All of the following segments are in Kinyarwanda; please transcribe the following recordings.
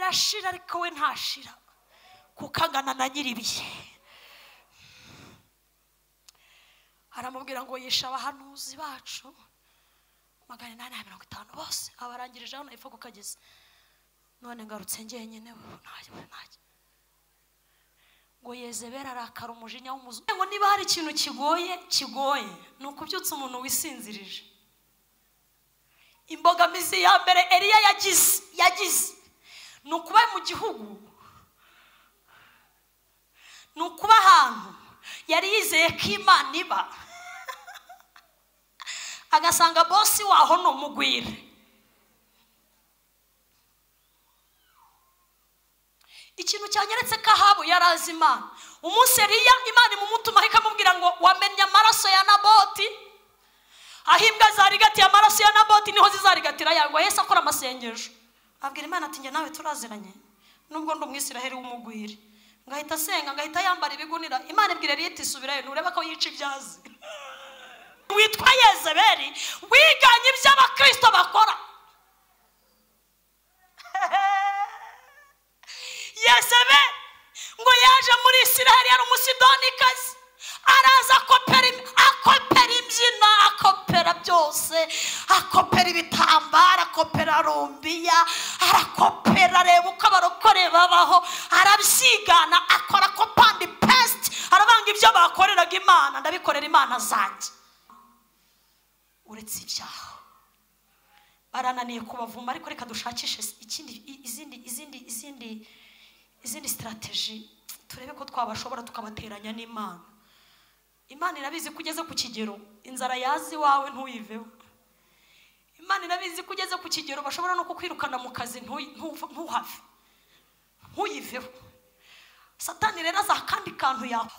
Birashira ariko we ntashira kuko angana na nyiribihe. Aramubwira ngo yishe abahanuzi bacu 850 bose abarangirije aho nahipfa kukageza, none ngarutse njyenyine ntacyo. Ngo Yezebeli arakara umujinya w'umuzungu. Ngo niba hari ikintu kigoye ni ukubyutsa umuntu wisinzirije. Imbogamizi ya mbere Eliya yagize ni ukuba mu gihugu, ni ukuba ahantu yari yizeye ko Imana iba, agasanga bosi waho ni umugwire. Ikintu cyanyeretse ko Ahabu yarazi Imana, umunsi Eliya Imana imumutuma ikamubwira ngo wamennye amaraso ya Naboti, aho imbwa zarigatiye amaraso ya Naboti niho zizarigatira yawe. Yesu akora amasengesho abwira Imana ati njye nawe turaziranye nubwo ndi umwisiraheli w'umugwire. Ngahita asenga, ngahita yambara ibigunira. Imana ibwira Eliya iti subirayo nureba ko yica ibyazi. Witwa Yezebeli wiganye ibyo abakristo bakora. Yezebeli ngo yaje muri Isiraheli yari umusidonikazi, araza akopera imbyino, akopera byose, akopera ibitambaro, akopera rumbiya, arakopera, areba uko abarokore babaho, arabyigana, akora copy paste, arabanga ibyo bakoreraga Imana, ndabikorera Imana zanjye. Uretse ibyaha barananiye kubavuma, ariko reka dushakishe ikindi, izindi strategy, turebe ko twabashobora tukabateranya n'Imana. Imana irabizi ko ugeze ku kigero inzara yazi wawe ntuyiveho. Imana irabizi ko ugeze ku kigero bashobora no kukwirukana mu kazi ntuhave, ntuyiveho. Satani rero aza kandi kantu yaho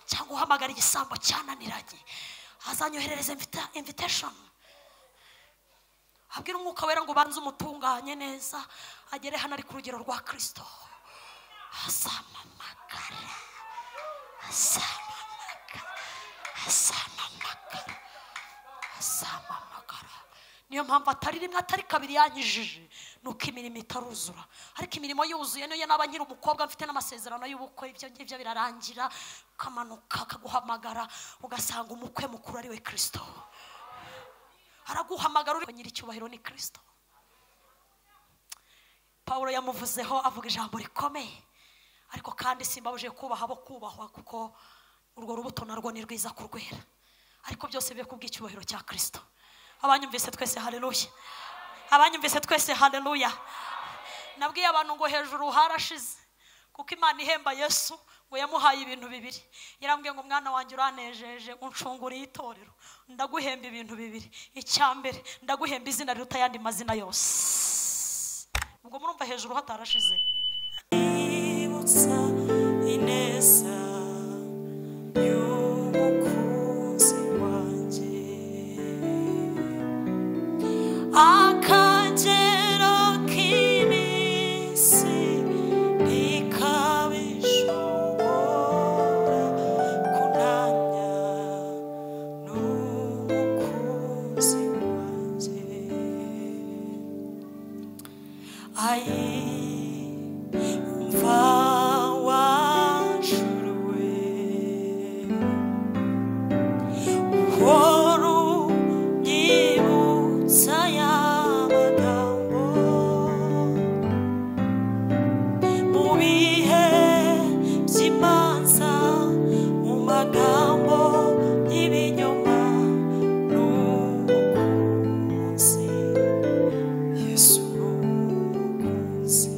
cyangwa uhamagara igisambo cyananiranye, azanyoherereza invitation, abwira umwuka wera ngo banze umutunganye neza agere hano ari ku rugero rwa Kristo. Asamamagara, asamamagara, asamamagara, asamamagara. Niyo mpamvu atari rimwe atari kabiri yanyijije, nuko imirimo itaruzura. Ariko imirimo yuzuye niyo naba nkiri umukobwa mfite n'amasezerano y'ubukwe, ibyo ngibyo birarangira, ukamanuka akaguhamagara ugasanga umukwe mukuru ari we Kristo. Araguhamagara uri nyiri icyubahiro ni Kristo. Paulo yamuvuzeho avuga ijambo rikomeye, ariko kandi simbabuje kubaha bo kubahwa, kuko urwo rubuto narwo ni rwiza kurwera, ariko byose bibe kubw'icyubahiro cya Kristo. Abanyumvise twese haleluya, abanyumvise twese haleluya. Nabwiye abantu ngo hejuru harashize, kuko Imana ihemba Yesu ngo yamuhaye ibintu bibiri. Yarambwiye ngo mwana wanjye uranejeje, uncunguriye itorero, ndaguhemba ibintu bibiri. Icya mbere ndaguhemba izina riruta ayandi mazina yose. Ubwo murumva hejuru hatarashize. Ibutsa ineza y'umukunzi wanjye, akagero k'iminsi ntikabishobora kunanya n'umukunzi wanjye. Ayi mva wajuru Yesu n'umukunzi.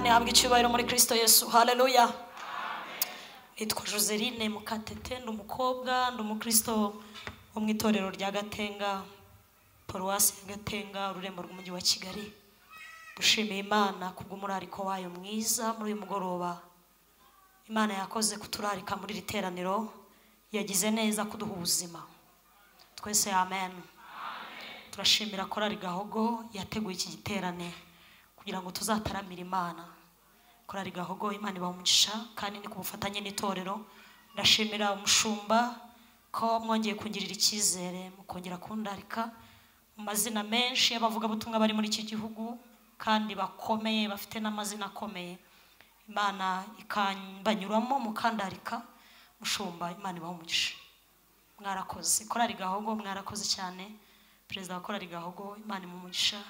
Imana ihabwe icyubahiro muri Kristo Yesu. Haleluya. Nitwa Joseline Mukatete, ndi umukobwa, ndi umukristo wo mu itorero rya Gatenga, paruwasi ya Gatenga, ururembo rw'umujyi wa Kigali. Dushimiye Imana kubw'umurariko wayo mwiza muri uyu mugoroba. Imana yakoze kuturarika muri iri teraniro, yagize neza kuduha ubuzima. Twese amen. Turashimira Korali Gahogo yateguye iki giterane kugira ngo tuzataramire Imana. Korali Gahogo, Imana ibaha umugisha, kandi ni ku bufatanye n'itorero. Ndashimira umushumba ko mwongeye kungirira icyizere mukongera kundarika mu mazina menshi y'abavugabutumwa bari muri iki gihugu kandi bakomeye, bafite n'amazina akomeye. Imana ikambanyuramo mukandarika. Mushumba, Imana ibaha umugisha, mwarakoze. Korali Gahogo mwarakoze cyane. Perezida wa Korali Gahogo, Imana imuha umugisha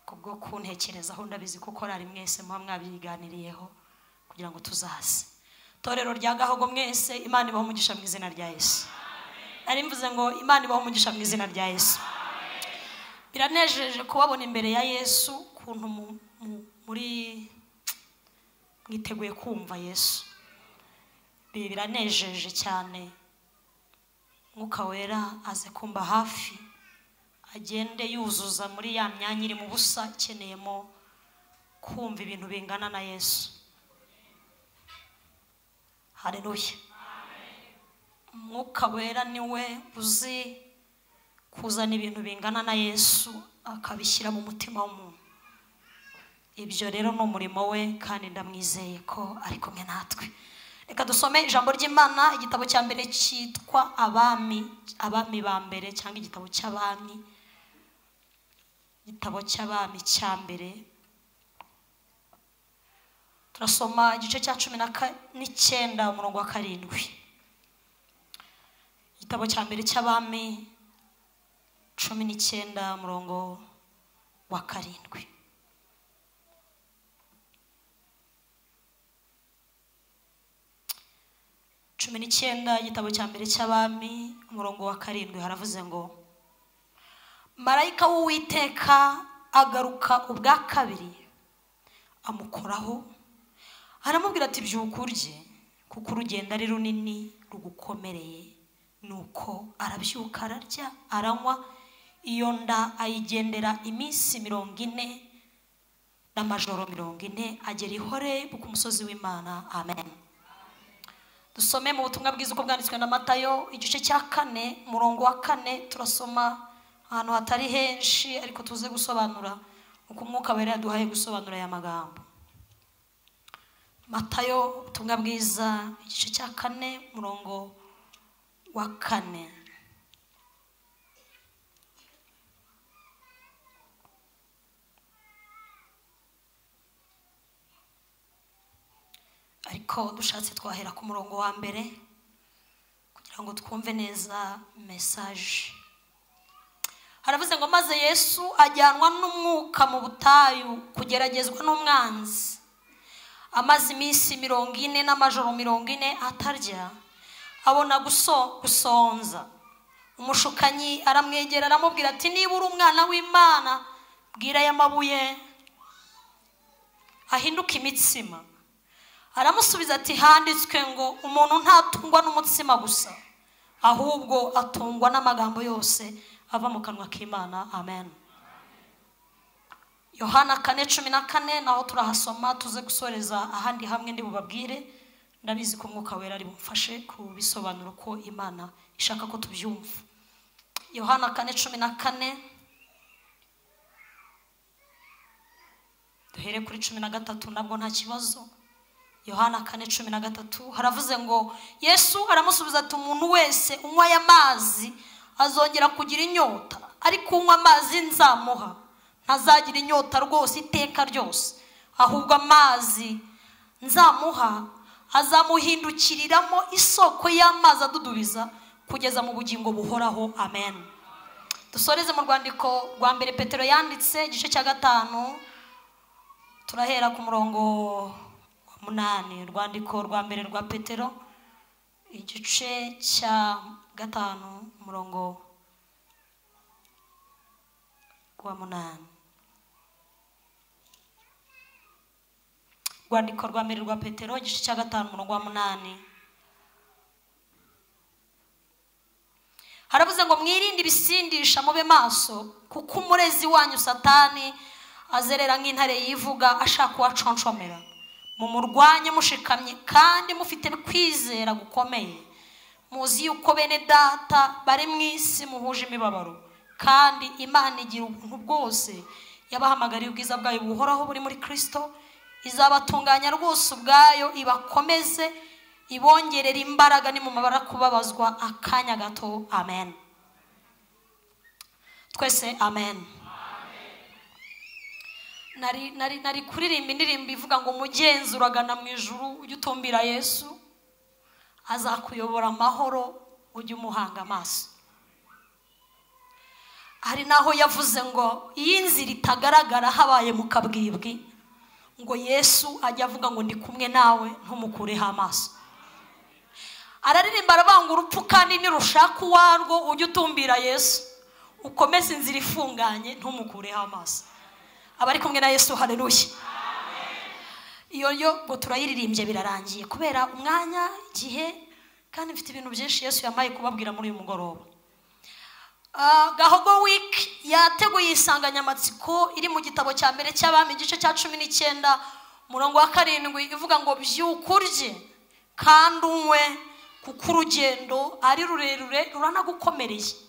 kubwo kuntekerezaho. Ndabizi ko korali mwese muba mwabyiganiriyeho kugira ngo tuzaze. Torero rya Gahogo mwese, Imana ibaha umugisha mu izina rya Yesu. Nari mvuze ngo Imana ibaha umugisha mu izina rya Yesu. Biranejeje kubabona imbere ya Yesu, ukuntu muri mwiteguye kumva Yesu. Biranejeje cyane. Mwuka Wera aze kumba hafi, agende yuzuza muri ya myanya iri mu busa ikeneyemo kumva ibintu bingana na Yesu. Haleluya. Mwuka Wera niwe uzi kuzana ibintu bingana na Yesu akabishyira mu mutima w'umuntu. Ibyo rero ni umurimo we, kandi ndamwizeye ko ari kumwe natwe. Reka dusome ijambo ry'Imana, igitabo cya mbere cyitwa Abami, Abami ba mbere, cyangwa igitabo cy'Abami, igitabo cy'Abami cya mbere. Turasoma igice cya 19 umurongo wa 7. Igitabo cya mbere cy'Abami 19 umurongo wa 7. 19 igitabo cya mbere cy'Abami umurongo wa 7 haravuze ngo: Marayika w'Uwiteka agaruka ubwa kabiri amukoraho, aramubwira ati: byuka urye, kuko urugendo ari runini rugukomereye. Nuko arabyuka, ararya, aranywa. Iyo nda ayigendera iminsi 40 n'amajoro 40, agera i Horebu ku musozi w'Imana. Amen. Dusome mu butumwa bwiza uko bwanditswe na Matayo igice cya 4 umurongo wa 4. Turasoma ahantu hatari henshi, ariko tuze gusobanura uko Umwuka Wera yaduhaye gusobanura aya magambo. Matayo ubutumwa bwiza igice cya 4 umurongo wa 4. Ariko dushatse twahera ku murongo wa mbere kugira ngo twumve neza message. Haravuze ngo: maze Yesu ajyanwa n'umwuka mu butayu kugeragezwa n'umwanzi. Amaze iminsi 40 n'amajoro 40 atarya, abona gusonza. Umushukanyi aramwegera aramubwira ati: niba uri umwana w'Imana, bwira aya mabuye ahinduke imitsima. Aramusubiza ati: handitswe ngo umuntu ntatungwa n'umutsima gusa, ahubwo atungwa n'amagambo yose ava mu kanwa k'Imana. Amen. Yohana 4:14 naho turahasoma, tuze gusoreza ahandi hamwe ndi bubabwire. Ndabizi ko Umwuka Wera ari bumfashe kubisobanura ko Imana ishaka ko tubyumva. Yohana 4:14 duhere kuri 13, nabwo nta kibazo. Yohana 4:13 haravuze ngo: Yesu aramusubiza ati: umuntu wese unywa aya mazi azongera kugira inyota, ariko unywa amazi nzamuha ntazagira inyota rwose iteka ryose, ahubwo amazi nzamuha azamuhindukiriramo isoko y'amazi adudubiza kugeza mu bugingo buhoraho. Amen. Dusoreze mu rwandiko rwa mbere Petero yanditse igice cya 5, turahera ku murongo wa 8. Urwandiko rwa mbere rwa Petero igice cya 5 umurongo wa 8. Urwandiko rwa mbere rwa Petero igice cya 5 umurongo wa 8. Haravuze ngo mwirinde ibisindisha mube maso, kuko umurezi wanyu Satani azerera nk'intare yivuga ashaka uwaconshomera. Mumurwanye mushikamye kandi mufite kwizera gukomeye, muzi yuko bene data bari mu isi muhuje imibabaro, kandi Imana igira ubuntu bwose yabahamagariye ubwiza bwayo buhoraho buri muri Kristo, izabatunganya rwose ubwayo, ibakomeze, ibongerera imbaraga nimumabara kubabazwa akanya gato. Amen. Twese amen. Nari kuririmba indirimbo ivuga ngo mugenzi uragana mu ijuru ujye utumbira Yesu, azakuyobora amahoro ujye umuhanga amaso. Hari naho yavuze ngo iyi nzira itagaragara habaye mu kabwibwi, ngo Yesu ajya avuga ngo ndi kumwe nawe ntumukureho amaso. Araririmba arabanga urupfu kandi nirushaka uwarwo ujye utumbira Yesu, ukomeze inzira ifunganye ntumukureho amaso. Abari kumwe na Yesu, haleluya. Iyo yo ngo turayiririmbye birarangiye kubera umwanya, igihe, kandi mfite ibintu byinshi Yesu yamaye kubabwira muri uyu mugoroba. Gahogo Week yateguye insanganyamatsiko iri mu gitabo cya mbere cy'Abami igice cya 19 umurongo wa 7 ivuga ngo byuka urye kandi unywe, kuko urugendo ari rurerure ruranagukomereye.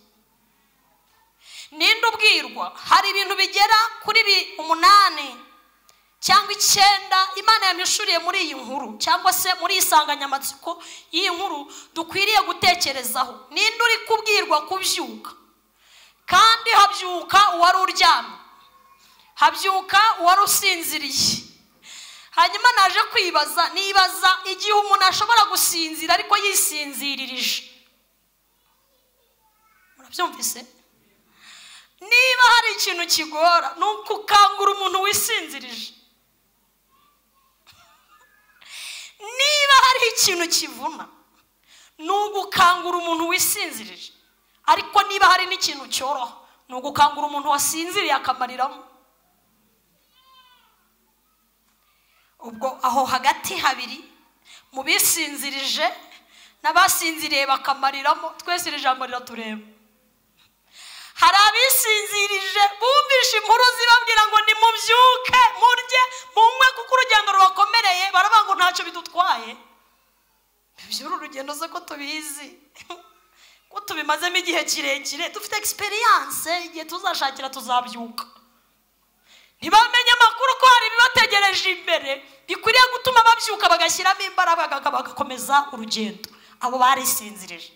Ninde ubwirwa? Hari ibintu bigera kuri 8 cyangwa 9 Imana yamishuriye muri iyi nkuru cyangwa se muri insanganyamatsiko y'iyi nkuru dukwiriye gutekerezaho. Ninde uri kubwirwa kubyuka? Kandi habyuka uwari uryamye, habyuka uwari usinziriye. Hanyuma naje kwibaza, nibaza igihe umuntu ashobora gusinzira ariko yisinziririje. Murabyumvise? Niba hari ikintu kigora ni ukukangura umuntu wisinzirije. Niba hari ikintu kivuna ni ugukangura umuntu wisinzirije. Ariko niba hari n'ikintu cyoroha ni ugukangura umuntu wasinziriye akamariramo. Ubwo aho hagati habiri mu bisinzirije n'abasinziriye bakamariramo, twese iri jambo riratureba. Hari abisinzirije bumvishe inkuru zibabwira ngo nimubyuke murye munywe kuko urugendo rubakomereye, baravuga ngo ntacyo bidutwaye. Iby'uru rugendo se ko tubizi, ko tubimazemo igihe kirekire, dufite experience, igihe tuzashakira tuzabyuka. Ntibamenye amakuru ko hari ibibategereje imbere bikwiriye gutuma babyuka bagashyiramo imbaraga bagakomeza urugendo. Abo barisinzirije.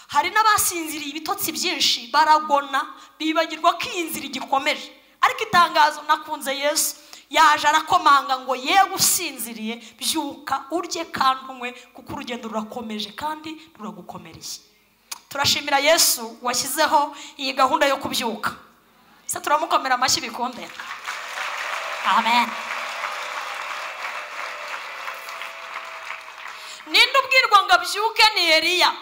Hari n'abasinziriye ibitotsi byinshi baragona bibagirwa ko iyi nzira igikomeje. Ariko itangazo, nakunze Yesu yaje arakomanga ngo yewe usinziriye byuka urye kandi unywe, kuko urugendo rurakomeje kandi ruragukomereye. Turashimira Yesu washyizeho iyi gahunda yo kubyuka. Se turamukomera amashyi bikunde. Amen. Ninde ubwirwa ngo abyuke? Ni Eliya.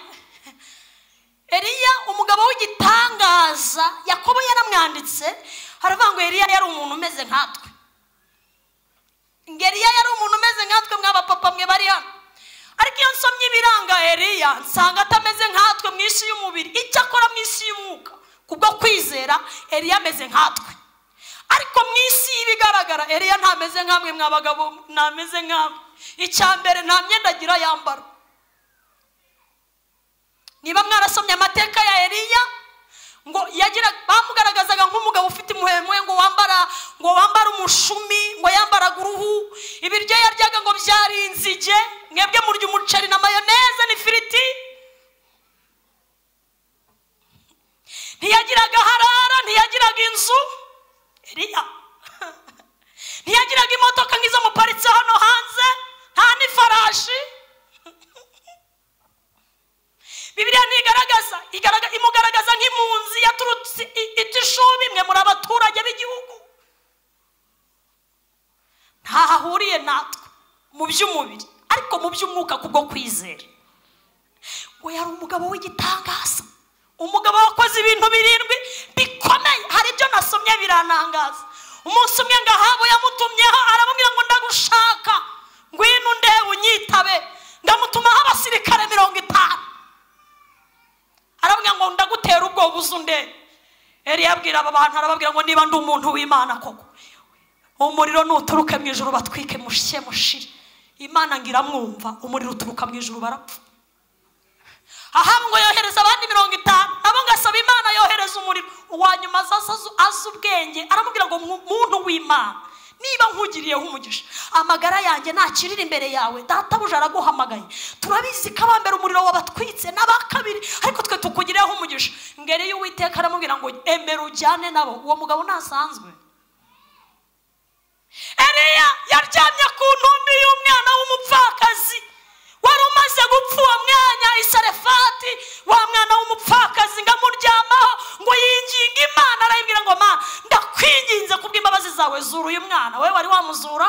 Eliya umugabo w'igitangaza, Yakobo yaramwanditse haravuga ngo Eliya yari umuntu umeze nkatwe. Eliya yari umuntu umeze nkatwe mw'abapapa mwe bari hano. Ariko iyo nsomye ibiranga Eliya nsanga atameze nkatwe mu isi y'umubiri, icyo akora mu isi y'umwuka kubwo kwizera Eliya ameze nkatwe. Ariko mu isi y'ibigaragara Eliya ntameze nkamwe mw'abagabo, ntameze nkamwe. Icya mbere nta myenda agira yambara. Niba mwarasomye amateka ya Eliya, ngo yagira bamugaragazaga nk'umugabo ufite imuhemwe, ngo wambara umushumi, ngo yambaraga uruhu, ibiryo yaryaga ngo byari inzige, mwebwe murya umuceri na mayoneze n'ifiriti. Ntiyagiraga harara, ntiyagiraga inzu Eliya, ntiyagiraga imodoka nk'izo muparitse hano hanze, nta n'ifarashi. Bibiliya ntigaragaza, imugaragaza nk'impunzi yaturutse itishubi, mwe muri abaturage b'igihugu. Ntahahuriye natwe mu by'umubiri, ariko mu by'umwuka kubwo kwizera. Ngo yari umugabo w'igitangaza, umugabo wakoze ibintu 7 bikomeye. Hari ibyo nasomye biranangaza. Umunsi umwe ngo Ahabu yamutumyeho aramubwira ngo ndagushaka. Ngwino ndebe unyitabe. Ndamutumaho abasirikare 50. Arabwira ngo ndagutera ubwoba uzunde. Eliya abwira aba bantu, arababwira ngo niba ndi umuntu w'Imana koko, umuriro nuturuke mu ijuru batwike mushye mushire. Imana ngira mwumva, umuriro uturuka mu ijuru barapfa. Ahabu ngo yohereza abandi 50, nabo ngasaba Imana yohereza umuriro. Uwanyuma aza ubwenge, aramubwira ngo muntu w'Imana, niba nkugiriyeho umugisha, amagara yanjye nakirira imbere yawe, databuja araguhamagaye. Turabizi ko abambere umuriro wabatwitse n'abakabiri, ariko twe tukugiriyeho umugisha. Ngere y'Uwiteka aramubwira ngo emera ujyane nabo. Uwo mugabo ntasanzwe. Eliya yaryamye ku ntumbi y'umwana w'umupfakazi wari umaze gupfa uwo mwanya i Sarefati. Wa mwana w'umupfakazi ngamuryamaho ngo yinginge Imana, arayibwira ngo Mana ndakwinginze kubw'imbabazi zawe zura uyu mwana. Wewe wari wamuzura?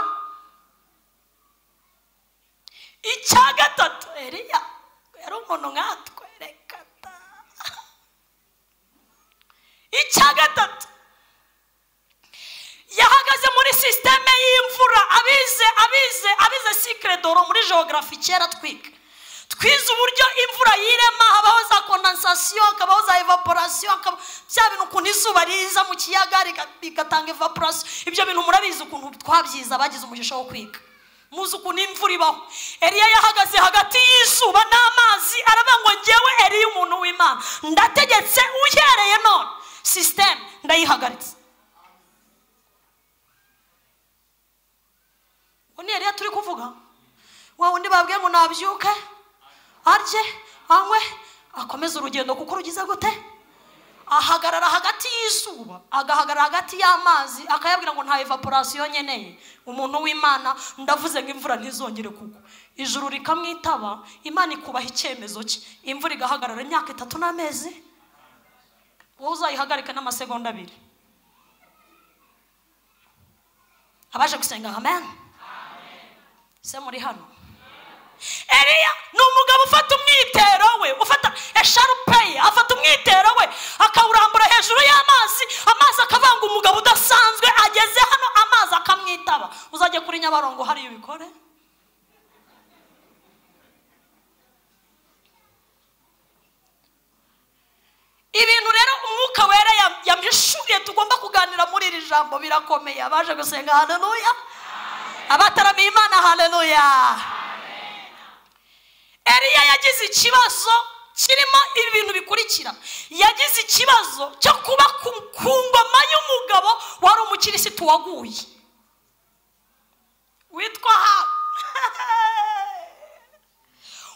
Icya gatatu, Eliya yari umuntu nkatwe, reka ta. Icya gatatu, yahagaze muri systeme y'imvura. Abize cycle d'oro muri geography kera twiga, twize uburyo imvura yirema, habaho za condensation, hakabaho za evaporation, bya bintu ukuntu izuba riza mu kiyaga rigatanga evaporation. Ibyo bintu murabizi ukuntu twabyiza, bagize umugisha wo kwiga, muzi ukuntu imvura ibaho. Eliya yahagaze hagati y'izuba n'amazi, aravuga ngo njyewe Eliya umuntu w'Imana ndategetse uhereye none system ndayihagaritse. Uwo ni Eliya turi kuvuga, wa wundi babwiye ngo nabyuke arye anywe akomeze urugendo, kuko rugize gute? Ahagarara hagati y'izuba, agahagarara hagati y'amazi, akayabwira ngo nta evaporation nkeneye. Umuntu w'Imana ndavuze ngo imvura ntizongere kugwa. Ijuru rikamwitaba, Imana ikubaha icyemezo cye, imvura igahagarara imyaka 3 n'amezi. Wowe uzayihagarika n'amasegonda 2. Abaje gusenga amen. Se muri hano. Eliya ni umugabo ufata umwitero we, ufata esharupe ye, afata umwitero we akawurambura hejuru y'amazi, amazi akavanga. Umugabo udasanzwe ageze hano, amazi akamwitaba. Uzajye kuri Nyabarongo hariyo ubikore. Ibintu rero umwuka wera yamishuriye tugomba kuganira muri iri jambo birakomeye. Abaje gusenga haleluya, abataramiye Imana haleluya. Eliya yagize ikibazo kirimo ibintu bikurikira. Yagize ikibazo cyo kuba ku ngoma y'umugabo wari umukirisitu waguye witwa Ahabu,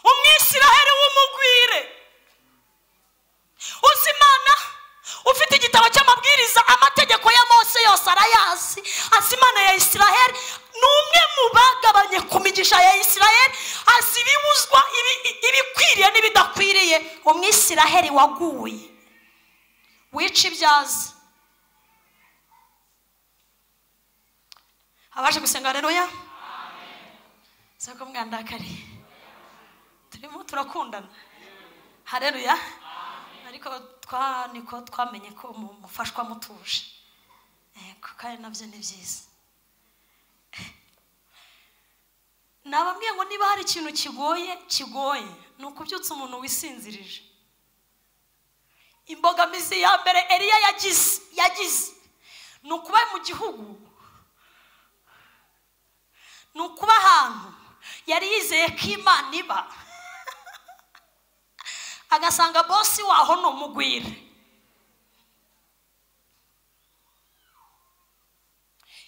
umwisiraheli w'umugwire, uzi Imana, ufite igitabo cy'amabwiriza, amategeko ya Mose yose arayazi, azi Imana ya Isiraheli. Ni umwe mu bagabanye ku migisha ya Isiraheli, azi ibibuzwa, ibikwiriye n'ibidakwiriye. Umwisiraheli waguye wica ibyazi. Abaje gusenga haleluya. Sako mwandakari, turimo turakundana haleluya. Ariko niko twamenye ko mufashwa mutuje, kandi nabyo ni byiza. Nababwiye ngo niba hari ikintu kigoye ni ukubyutsa umuntu wisinzirije. Imbogamizi ya mbere Eliya yagize ni ukuba mu gihugu, ni ukuba ahantu yari yizeye ko Imana iba, agasanga bosi waho ni umugwire.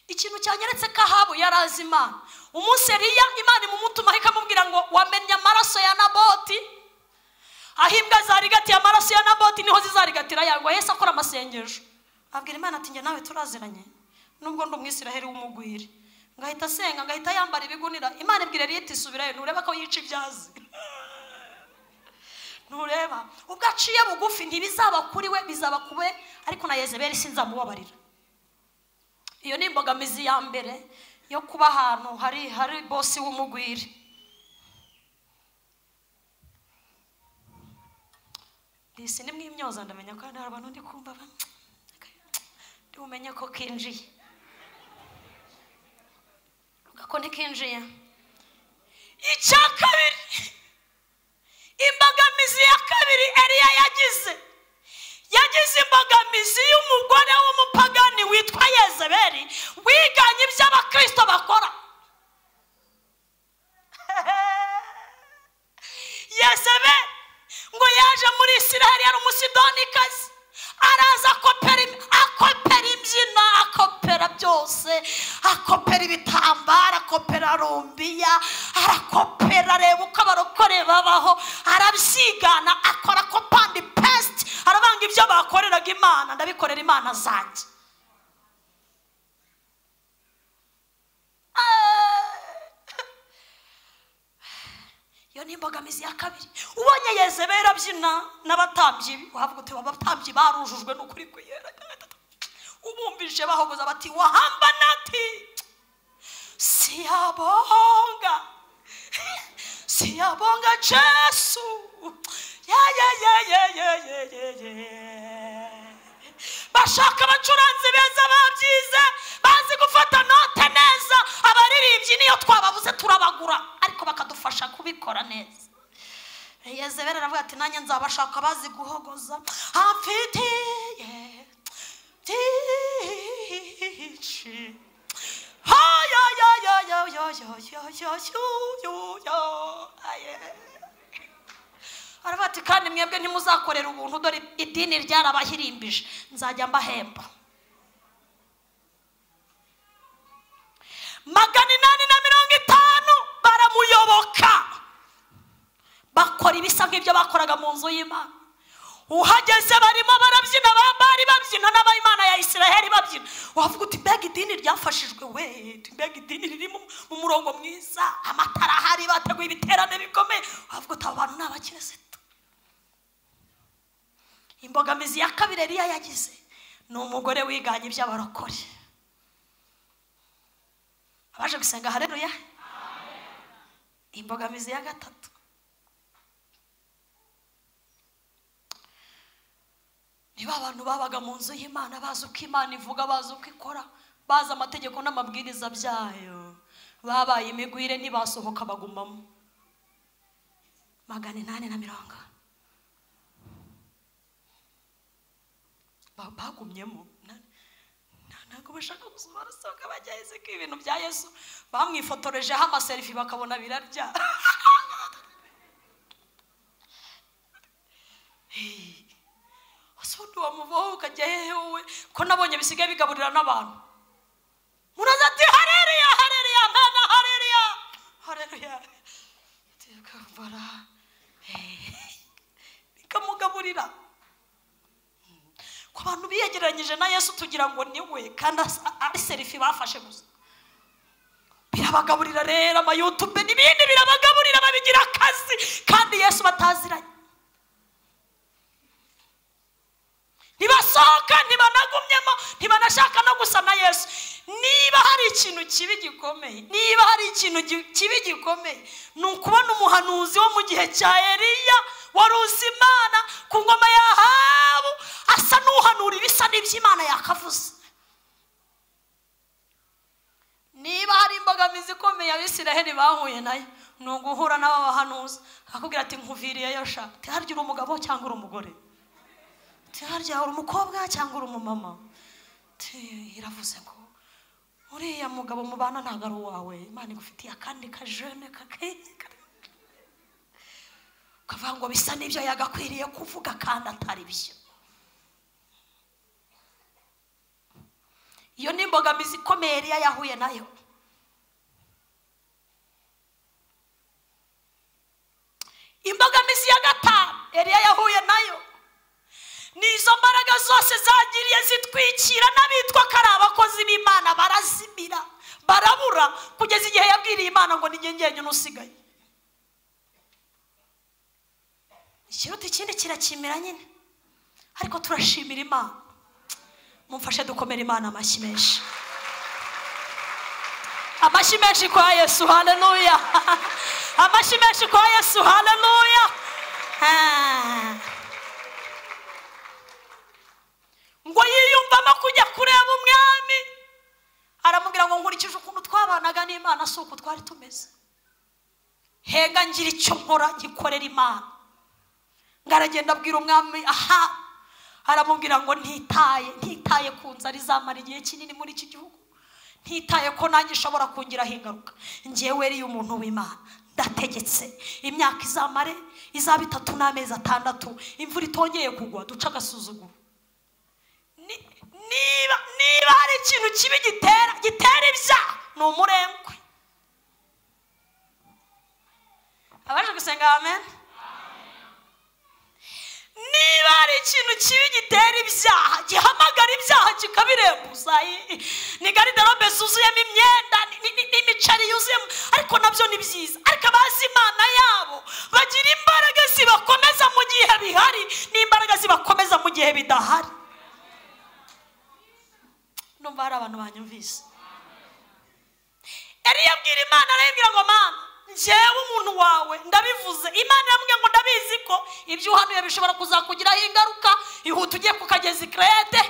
Ikintu cyanyeretse ko Ahabu yarazi Imana. Umunsi Eliya Imana imumutuma ikamubwira ngo wamenye amaraso ya Naboti, aho imbwa zarigatiye amaraso ya Naboti niho zizarigatira yawe. Yesu akora amasengesho abwira Imana ati njye nawe turaziranye nubwo ndi umwisiraheli w'umugwire. Ngahita asenga, ngahita yambara ibigunira. Imana ibwira Eliya iti subirayo, ntureba ko yica ibyazi, ntureba ubwo aciye bugufi, ntibizaba kuri we bizaba kube, ariko na Yezebeli sinzamubabarira. Iyo ni imbogamizi ya mbere yo kuba ahantu hari bosi w'umugwire. Disi ni mwimyoza, ndamenya ko hari abantu ndi kumva ndi umenye ko kinjiye, ko ntikinjiye. Icya kabiri, imbogamizi ya kabiri Eliya yagize imbogamizi y'umugore w'umupagani witwa Yezebeli wiganye ibyo abakristo bakora. Yezebeli ngo yaje muri Isiraheli yari umusidonikazi, araza akopera imbyino, akopera byose, akopera ibitambaro, akopera rumbiya, arakopera, areba uko abarokore babaho, arabyigana, akora copy and paste, arabanga ibyo bakoreraga Imana, ndabikorera Imana zanjye. Iyo ni imbogamizi ya kabiri. Ubonye Yezebeli abyina n'abatambyi, wavuga uti abatambyi barujujwe n'ukuri kwera. Ubumvise bahogoza bati wahamba nati siyabonga, siyabonga Jesu, ya ya ya ya ya ya ya. Bashaka abacuranzi beza babyize, bazi gufata note neza, abaririmbyi niyo twababuze turabagura, ariko bakadufasha kubikora neza. Yezebeli aravuga ati nanjye nzabashaka bazi guhogoza, amfitiye byinshi. Ha ya ya ya ya ya ya ya ya ya. Aravuga ati kandi mwebwe ntimuzakorera ubuntu, dore idini ryarabahirimbije, nzajya mbahemba. 850 baramuyoboka, bakora ibisa nk'ibyo bakoraga mu nzu y'Imana. Uhageze barimo barabyina, bari babyina n'abayimana ya Isiraheli babyina. Wavuga uti mbega idini ryafashijwe we, mbega idini riri mu murongo mwiza, amatara ahari, bateguye ibiterane bikomeye. Wavuga uti abo bantu ni abakirisitu. Imbogamizi ya kabiri Eliya yagize ni umugore wiganye iby'abarokore. Abaje gusenga haleluya. Imbogamizi ya gatatu, niba abantu babaga mu nzu y'Imana bazi uko Imana ivuga, bazi uko ikora, bazi amategeko n'amabwiriza byayo, babaye imigwire ntibasohoka, bagumamo. 850 bagumyemo. Ntabwo bashaka barasohoka bajya heze ko ibintu bya Yesu bamwifotorejeho amaserifi bakabona birarya. Asundi wamuvaho ukajya hehe wowe, ko nabonye bisigaye bigaburira n'abantu. Muraza ati haleluya haleluya mwana haleluya haleluya, tikambara bikamugaburira. Ko abantu biyegeranyije na Yesu tugira ngo niwe, kandi ari serifi bafashe gusa. Birabagaburira rero, ama YouTube n'ibindi birabagaburira, babigira akazi, kandi Yesu bataziranye. Ntibasohoka, ntibanagumyemo, ntibanashaka no gusa na Yesu. Niba hari ikintu kibi gikomeye, niba hari ikintu kibi gikomeye, ni ukubona umuhanuzi wo mu gihe cya Eliya wari uzi Imana ku ngoma ya Ahabu asa n'uhanura ibisa n'iby'Imana yakavuze. Niba hari imbogamizi ikomeye Abisiraheli bahuye nayo, ni uguhura n'aba bahanuzi akakubwira ati nkuviriyeyo sha, harya uri umugabo cyangwa uri umugore, harya uri umukobwa cyangwa uri umumama. Iravuze ngo uriya mugabo mubana ntabwo ari uwawe, Imana igufitiye akandi kajene ukavuga ngo bisa n'ibyo yagakwiriye kuvuga kandi atari byo. Iyo ni imbogamizi ikomeye Eliya yahuye nayo. Imbogamizi ya gatanu Eliya yahuye nayo ni izo mbaraga zose zagiriye zitwikira n'abitwa ko ari abakozi b'Imana, barazimira, barabura, kugeza igihe yabwiriye Imana ngo ni njye njyenyine usigaye. Ikiruta ikindi kirakimira nyine, ariko turashimira Imana. Mumfashe dukomere Imana amashyi menshi, amashyi menshi kwa Yesu, haleluya. Amashyi menshi kwa Yesu, haleluya. Ngo yiyumvamo kujya kureba umwami, aramubwira ngo nkurikije ukuntu twabanaga n'Imana si uko twari tumeze. Henga ngira icyo nkora ngikorera Imana. Ngaragenda abwira umwami aha, aramubwira ngo ntitaye ku nzara izamara igihe kinini muri iki gihugu, ntitaye ko nanjye ishobora kungiraho ingaruka, njyewe eri umuntu w'Imana ndategetse imyaka izamare izaba 3 n'amezi 6 imvura itongeye kugwa, duca agasuzuguro. Niba hari ikintu kibi gitera ibyaha ni umurengwe. Abaje gusenga amen. Niba hari ikintu kibi gitera ibyaha, gihamagara ibyaha kikabirembuza, ni garidarobe zuzuyemo imyenda n'imiceri yuzuyemo, ariko nabyo ni byiza. Ariko abazi Imana yabo bagira imbaraga zibakomeza mu gihe bihari n'imbaraga zibakomeza mu gihe bidahari. Numva hari abantu banyumvise. Eliya abwira Imana, arayibwira ngo Mana, njyewe umuntu wawe ndabivuze. Imana iramubwira ngo ndabizi ko ibyo uhanuye bishobora kuzakugiraho ingaruka, ihute ugiye ku kagezi Kerete,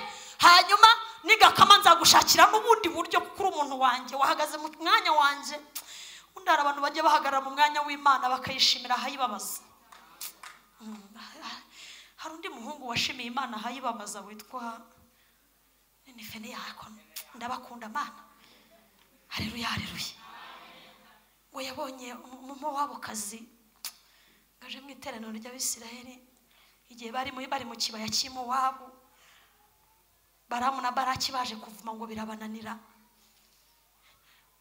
hanyuma nigakama nzagushakira n'ubundi buryo, kuko uri umuntu wanjye wahagaze mu mwanya wanjye. Undi hari abantu bajya bahagarara mu mwanya w'Imana bakayishimira ahayibabaza. Hari undi muhungu washimiye Imana ahayibabaza witwa Nifeniyako. Ndabakunda Mana. Haleluya, haleluya. Ngo yabonye umumowabukazi ngaje mu iteraniro ry'Abisiraheli igihe bari mu kibaya cy'Imowabu, Baramu na Baraki baje kuvuma ngo birabananira.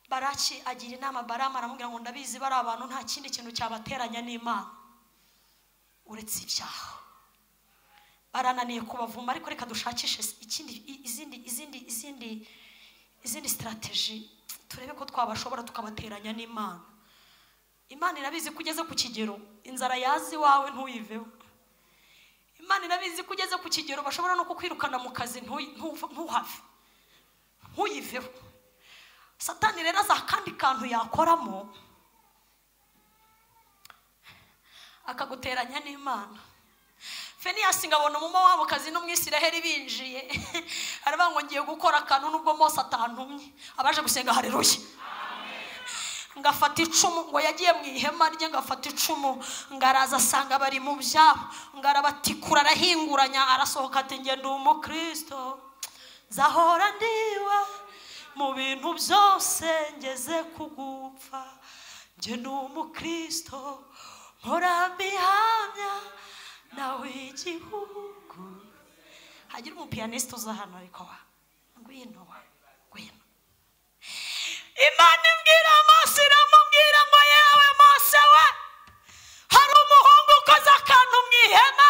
Baraki agira inama Baramu, aramubwira ngo ndabizi bari abantu nta kindi kintu cyabateranya n'Imana uretse ibyaha. Barananiye kubavuma, ariko reka dushakishe ikindi izindi strategy turebe ko twabashobora tukabateranya n'Imana. Imana irabizi kugeze ku kigero inzara yazi wawe ntuyiveho. Imana irabizi kugeze ku kigero bashobora no kukwirukana mu kazi ntuhave, ntuyiveho. Satani rero aza kandi kantu yakoramo akaguteranya n'Imana. Feniyasi ngabona umumowabukazi n'umwisiraheli binjiye, aravuga ngo ngiye gukora akantu nubwo Mose atantumye. Abaje gusenga haleluya. Ngafata icumu, ngo yagiye mu ihema rye, ngafata icumu, ngaraza asanga bari mu byabo, ngarabatikura arahinguranya, arasohoka ati nge ndi umukristo, nzahora ndiwe mu bintu byose ngeze kugupfa, nge ndi umukristo mpora mbihamya nawe igihugu. Hagira umupianiste uza hano, ariko wa ngwino wa ngwino. Imana imbwira Mose, iramubwira ngo yewe Mose we, hari umuhungu ukoze akantu mu ihema,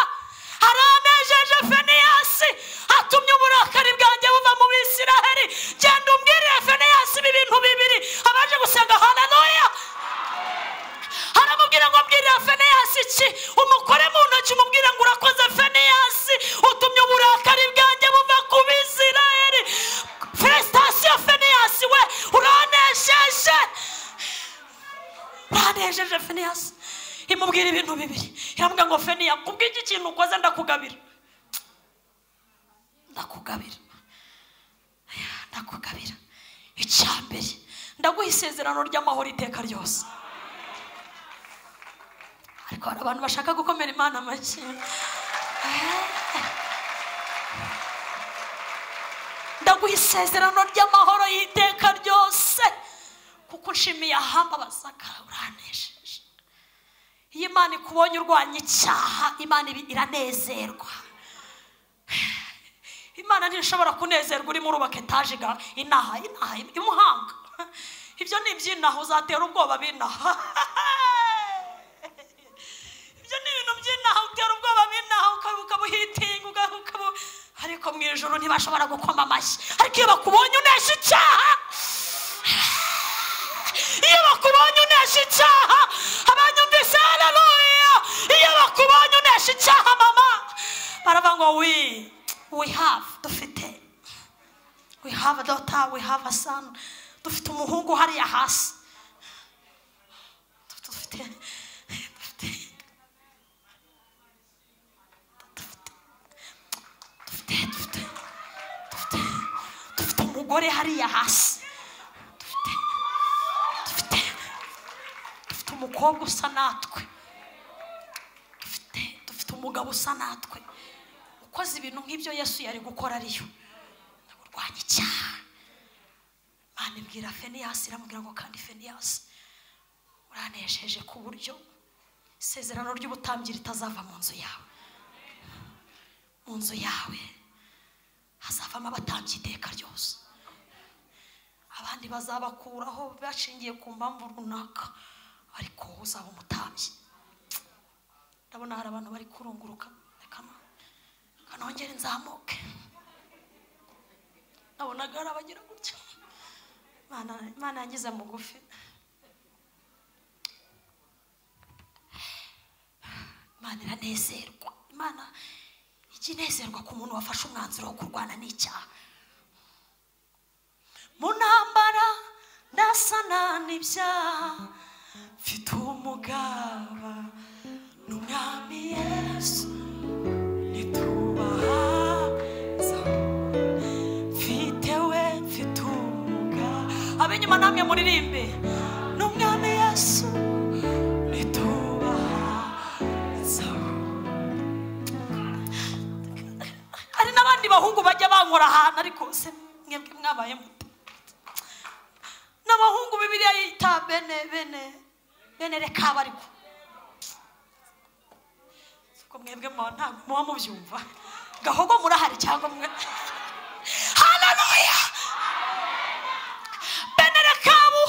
aranejeje Feniyasi, atumye uburakari bwanjye buva mu Bisiraheli. Genda umbwirire Feniyasi ibi bintu bibiri. Abaje gusenga haleluya. Aramubwira ngo mbwirira Feniyasi iki, umukore mu ntoki umubwire ngo urakoze Feniyasi, utumye uburakari bwanjye buva ku Bisiraheli. Felicitation Feniyasi we, uranejeje, uranejeje Feniyasi. Imubwira ibintu bibiri, iramubwira ngo Feniya, kubw'iki kintu ukoze ndakugabira, ndakugabira, ndakugabira. Icya mbere ndaguha isezerano ry'amahoro iteka ryose. Ariko hari abantu bashaka gukomera Imana amashyi. Ndaguha isezerano ry'amahoro y'iteka ryose, kuko nshimiye ahambabazaga, uranesheje. Iyo Imana ikubonye urwanya icyaha, Imana iranezerwa. Imana ntishobora kunezerwa urimo urubaka etaje inaha inaha imuhanga. Ibyo ni iby'inaha, uzatera ubwoba b'inaha. Ibyo ni ibintu by'inaha, utera ubwoba b'inaha, ukabuhitinga, ariko mu ijuru ntibashobora gukoma amashyi. Ariko iyo bakubonye unesha icyaha, iyo bakubonye unesha icyaha, abanyumvise haleluya, iyo bakubonye unesha icyaha mama, baravuga ngo we have, dufite, we have a daughter, we have a son, dufite umuhungu hariya hasi, dufite dufite umugore hariya hasi, dufite umukobwa Umukobwa usa natwe, dufite umugabo usa natwe, ukoze ibintu nk'ibyo Yesu yari gukora ariyo kurwanya icyaha. Imana ibwira Feniyasi, iramubwira ngo kandi Feniyasi uranesheje ku buryo isezerano ry'ubutambyi ritazava mu nzu yawe. Mu nzu yawe hazavamo abatambyi iteka ryose, abandi bazabakuraho bashingiye ku mpamvu runaka, ariko wowe uzaba umutambyi. Ndabona hari abantu bari kurunguruka, reka nongere nzamuke. Nabonaga hari abagira gutya. Imana yangize mugufi. Imana iranezerwa. Imana ijya inezerwa ku muntu wafashe umwanzuro wo kurwana n'icyaha. Mu ntambara ndasana n'ibyaha, mfite umugaba n'umwami Yesu, nitubahaza mfite we, mfite umugaba. Ab'inyuma namwe muririmbe, n'umwami Yesu nitubahaza. Hari n'abandi bahungu bajya bankora ahantu, ariko se mwebwe mwabaye mute? N'abahungu Bibiliya yita bene bene bene Rekabu, ariko siko mwebwe ntabwo muba mubyumva. Gahogo murahari cyangwa mwe? Haleluya! Bene Rekabu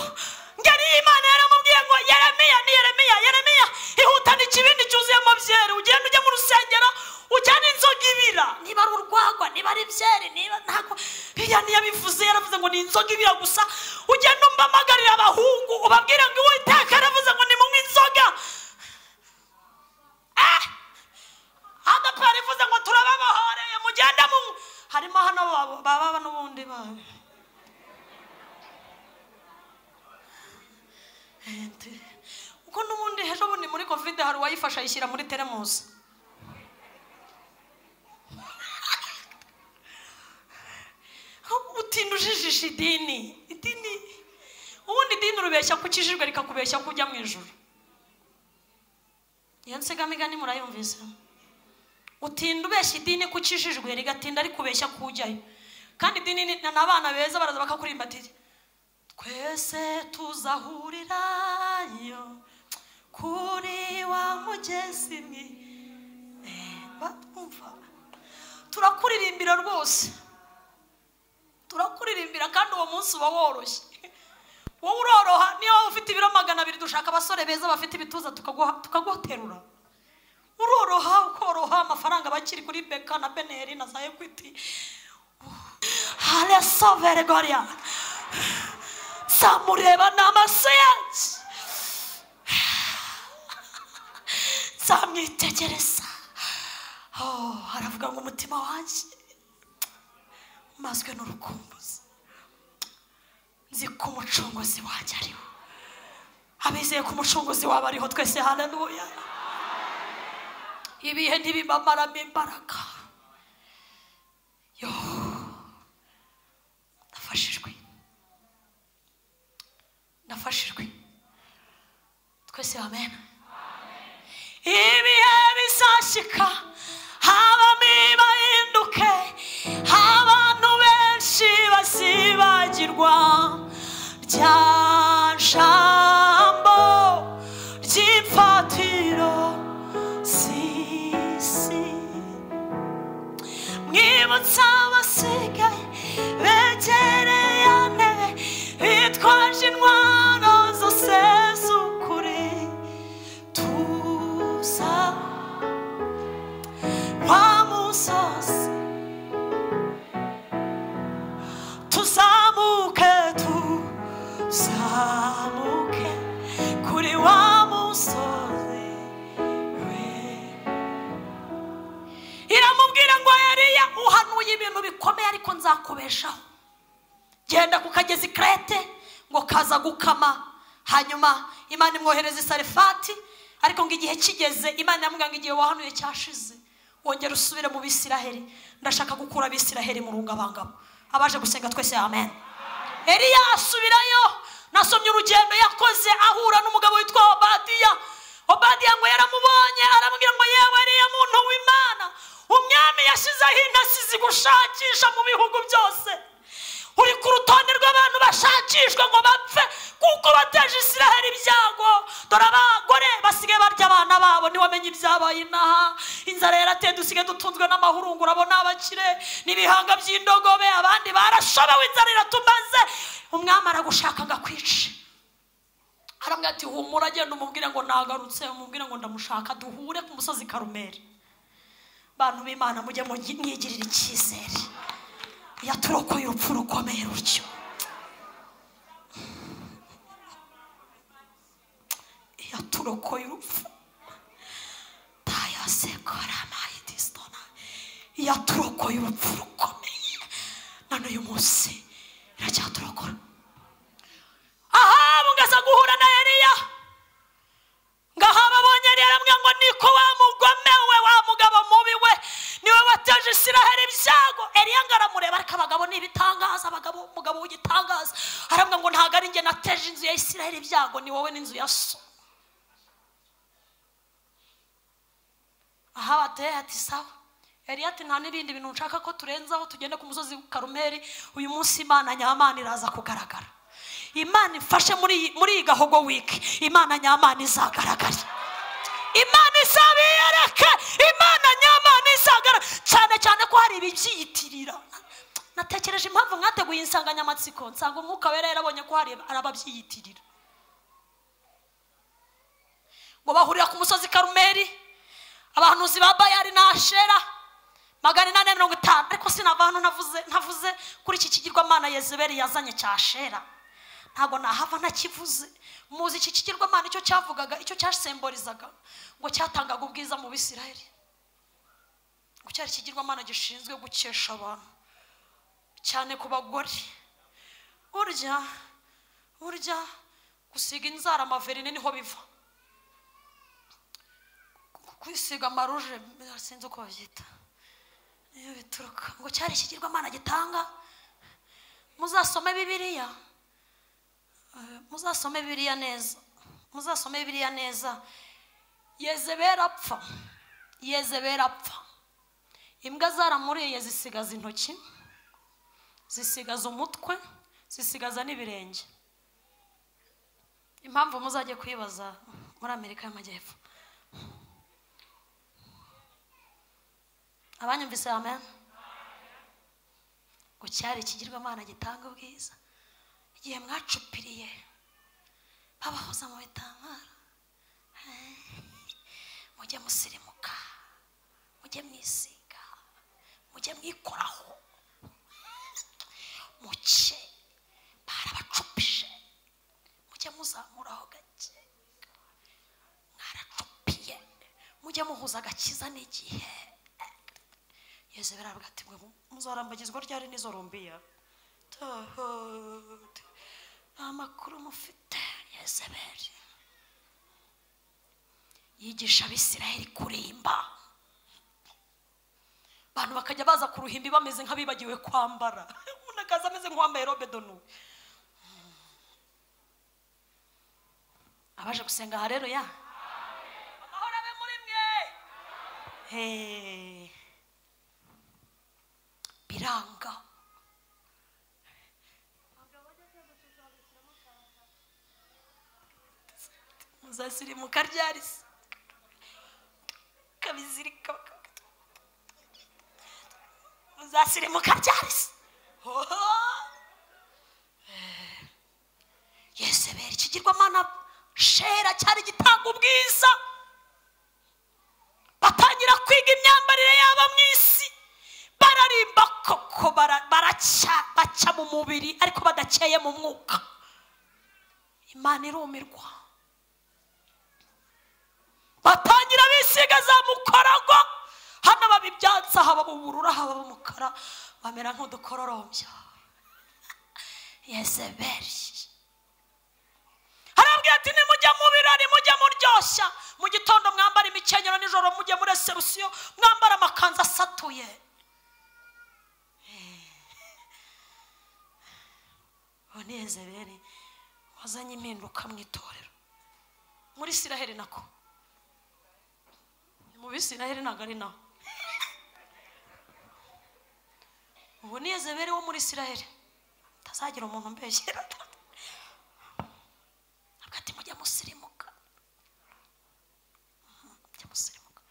ngari Imana yaramubwiye ngo Yeremiya, ni Yeremiya, Yeremiya ihutana ikibindi cyuzuyemo byeri, ugenda ujya mu rusengero ujyana inzoga ibira, niba ari urwagwa, niba ari byeri, niba ntabwo Bibiliya ntiyabivuze, yaravuze ngo ni inzoga ibira gusa. Ugenda umpamagarira abahungu ubabwira ngo Uwiteka yaravuze ngo nimunywe inzoga. ADEPR ivuze ngo turababahoreye mugende munywe. Harimo hano baba n'ubundi babe uko n'ubundi ejo bundi muri Covid hari uwayifasha ayishyira muri teremusi. Utinda ujijisha idini, idini ubundi idini urubeshya ko ukijijwe rikakubeshya ko ujya mu ijuru. Iyo nsigamigani murayumvise. Utinda ubeshya idini ko ukijijwe rigatinda rikubeshya ko ujyayo. Kandi idini ni abana beza baraza bakakurimba ati twese tuzahurirayo kuri wa mugezi mwi. Batwumva turakuririmbira rwose, turakuririmbira kandi uwo munsi uba woroshye. Wowe uroroha, niyo waba ufite ibiro 200, dushaka abasore beza bafite ibituza tukaguterura. Uroroha ukoroha, amafaranga bakiri kuri Beka na Beneri na za Equity. Haleluya gloria. Samureba n'amaso yanjye, nzamwitegereza. Oh, aravuga ngo umutima wanjye umazwe n'urukumbuzi, nzi ko umucunguzi wanjye ariho. Abizeye ko umucunguzi wabo ariho twese, haleluya. Ibihe ntibibamaramo imbaraga. Yo, ndafashijwe, ndafashijwe twese, amen. Ibihe bizashika habamo ibahinduke, abantu benshi bazibagirwa rya jambo ry'imfatiro z'isi. Mwibutsa abasigaye begereye ntebe, bitwaje intwaro zose z'ukuri, tuza wa musozi, tuzamuke, tuzamuke kuri wa musozi we. Iramubwira ngo Eliya uhanuye ibintu bikomeye, ariko nzakubeshaho. Genda ku kagezi Krete ngo kaza gukama. Hanyuma Imana imwohereza Sarefati, ariko ngo igihe kigeze Imana yamubwira ngo igihe wahanuye cyashize, wongera usubire mu Bisiraheli. Ndashaka gukura Abisiraheli mu rungabangabo. Abaje gusenga twese, amen. Eliya asubirayo. Nasomye urugendo yakoze ahura n'umugabo witwa Obadiya. Obadiya ngo yaramubonye aramubwira ngo yewe Eliya muntu w'Imana, umwami yashyizeho intasi zigushakisha mu bihugu byose, uri ku rutonde rw'abantu bashakishwa ngo bapfe kuko bateje Isiraheli ibyago. Dore abagore basigaye barya abana babo, ntiwamenye ibyabaye inaha, inzara yarateye, dusigaye dutunzwe n'amahurunguru, abo ni abakire n'ibihanga by'indogobe, abandi barashobewe, inzara iratumaze. Umwami aragushaka ngo akwice. Aramubwira ati humura, agenda umubwire ngo nagarutse, umubwire ngo ndamushaka, duhure ku musozi Karumeli. Bantu b'Imana, mujye mwigirira icyizere. Yaturokoye urupfu rukomeye rutyo. Yaturokoye urupfu. Yaturokoye urupfu rukomeye, na n'uyu munsi iracyaturokora. Ahabu ngaza guhura na Eliya, ngaho abonye Eliya aramubwira ngo niko wa mugome we, wa mugabo mubi we, niwe wateje Isiraheli ibyago. Eliya ngo aramureba, ariko abagabo ni ibitangaza, abagabo, umugabo w'igitangaza, aramubwira ngo ntabwo ari njye nateje inzu ya Isiraheli ibyago, ni wowe n'inzu ya so. Ahabu ateye ati sawa. Eliya ati nta n'ibindi bintu nshaka ko turenzaho, tugende ku musozi Karumeli, uyu munsi Imana nyamana iraza kugaragara. Imana ifashe muri iyi gahogo wiki, Imana nyamana izagaragara, Imana izabiyereke, Imana nyamana izagaragara. Cyane cyane ko hari ibibyiyitirira. Natekereje impamvu mwateguye insanganyamatsiko, nsanga Umwuka Wera yarabonye ko hari ababyiyitirira. Ngo bahurira ku musozi Karumeli, abahanuzi ba Bayali na Ashera 850. Ariko sinava hano ntavuze kuri iki kigirwamana Yezebeli yazanye cya Ashera. Ntabwo nahava ntakivuze. Muzi iki kigirwamana icyo cyavugaga, icyo cyasemborizaga, ngo cyatangaga ubwiza mu Bisiraheli. Ngo cyari ikigirwamana gishinzwe gukesha abantu, cyane ku bagore. Burya gusiga inzara amaverine niho biva, kwisiga amaruje sinzi uko babyita, niyo bituruka. Ngo cyari ikigirwamana gitanga. Muzasome Bibiliya, muzasome Bibiliya neza, muzasome Bibiliya neza. Yezebeli apfa, Yezebeli apfa, imbwa zaramuriye zisigaza intoki, zisigaza umutwe, zisigaza n'ibirenge. Impamvu muzajye kwibaza muri Amerika y'Amajyepfo. Abanyumvise amen. Ngo cyari ikigirwamana gitanga ubwiza. Igihe mwacupiriye babahoza mu bitambaro, mujye musirimuka, mujye mwisiga, mujye mwikoraho, muke barabacupije, mujye muzamuraho gake, mwaracupiye, mujye muhuza agakiza n'igihe. Yezebeli aravuga ati muzarambagizwa ryari n'izo rumbiya? Nta makuru mufite. Yezebeli yigisha Abisiraheli kurimba, abantu bakajya baza ku ruhimbi bameze nk'abibagiwe kwambara, umuntu akaza ameze nk'uwambaye robe donu. Abaje gusenga haleluya, amahoro abe muri mwe. Biranga. Muzasirimuka ryari se? Kabizirika. Muzasirimuka ryari se? Yezebeli ikigirwamana Shera cyari gitanga ubwiza. Batangira kwiga imyambarire yabo mu isi, bararimba koko, baraca, baca mu mubiri ariko badakeye mu mwuka. Imana irumirwa. Batangira bisiga za mukarago, hano baba ibyatsi, aha baba ubururu, aha baba umukara, bamera nk'udukororombya. Yezebeli arabwira ati nimujya mu birori, mujye muryoshya, mu gitondo mwambara imikenyero, nijoro mujye muri resebusiyo mwambara amakanzu asatuye. Uwo ni Yezebeli Wazanye impinduka mu itorero muri Isiraheli, nako mu Bisiraheli ntabwo ari naho. Ubu ni Yezebeli wo muri Isiraheli, tazagira umuntu umbeshyera. Avuga ati mujya musirimuka, mujya musirimuka.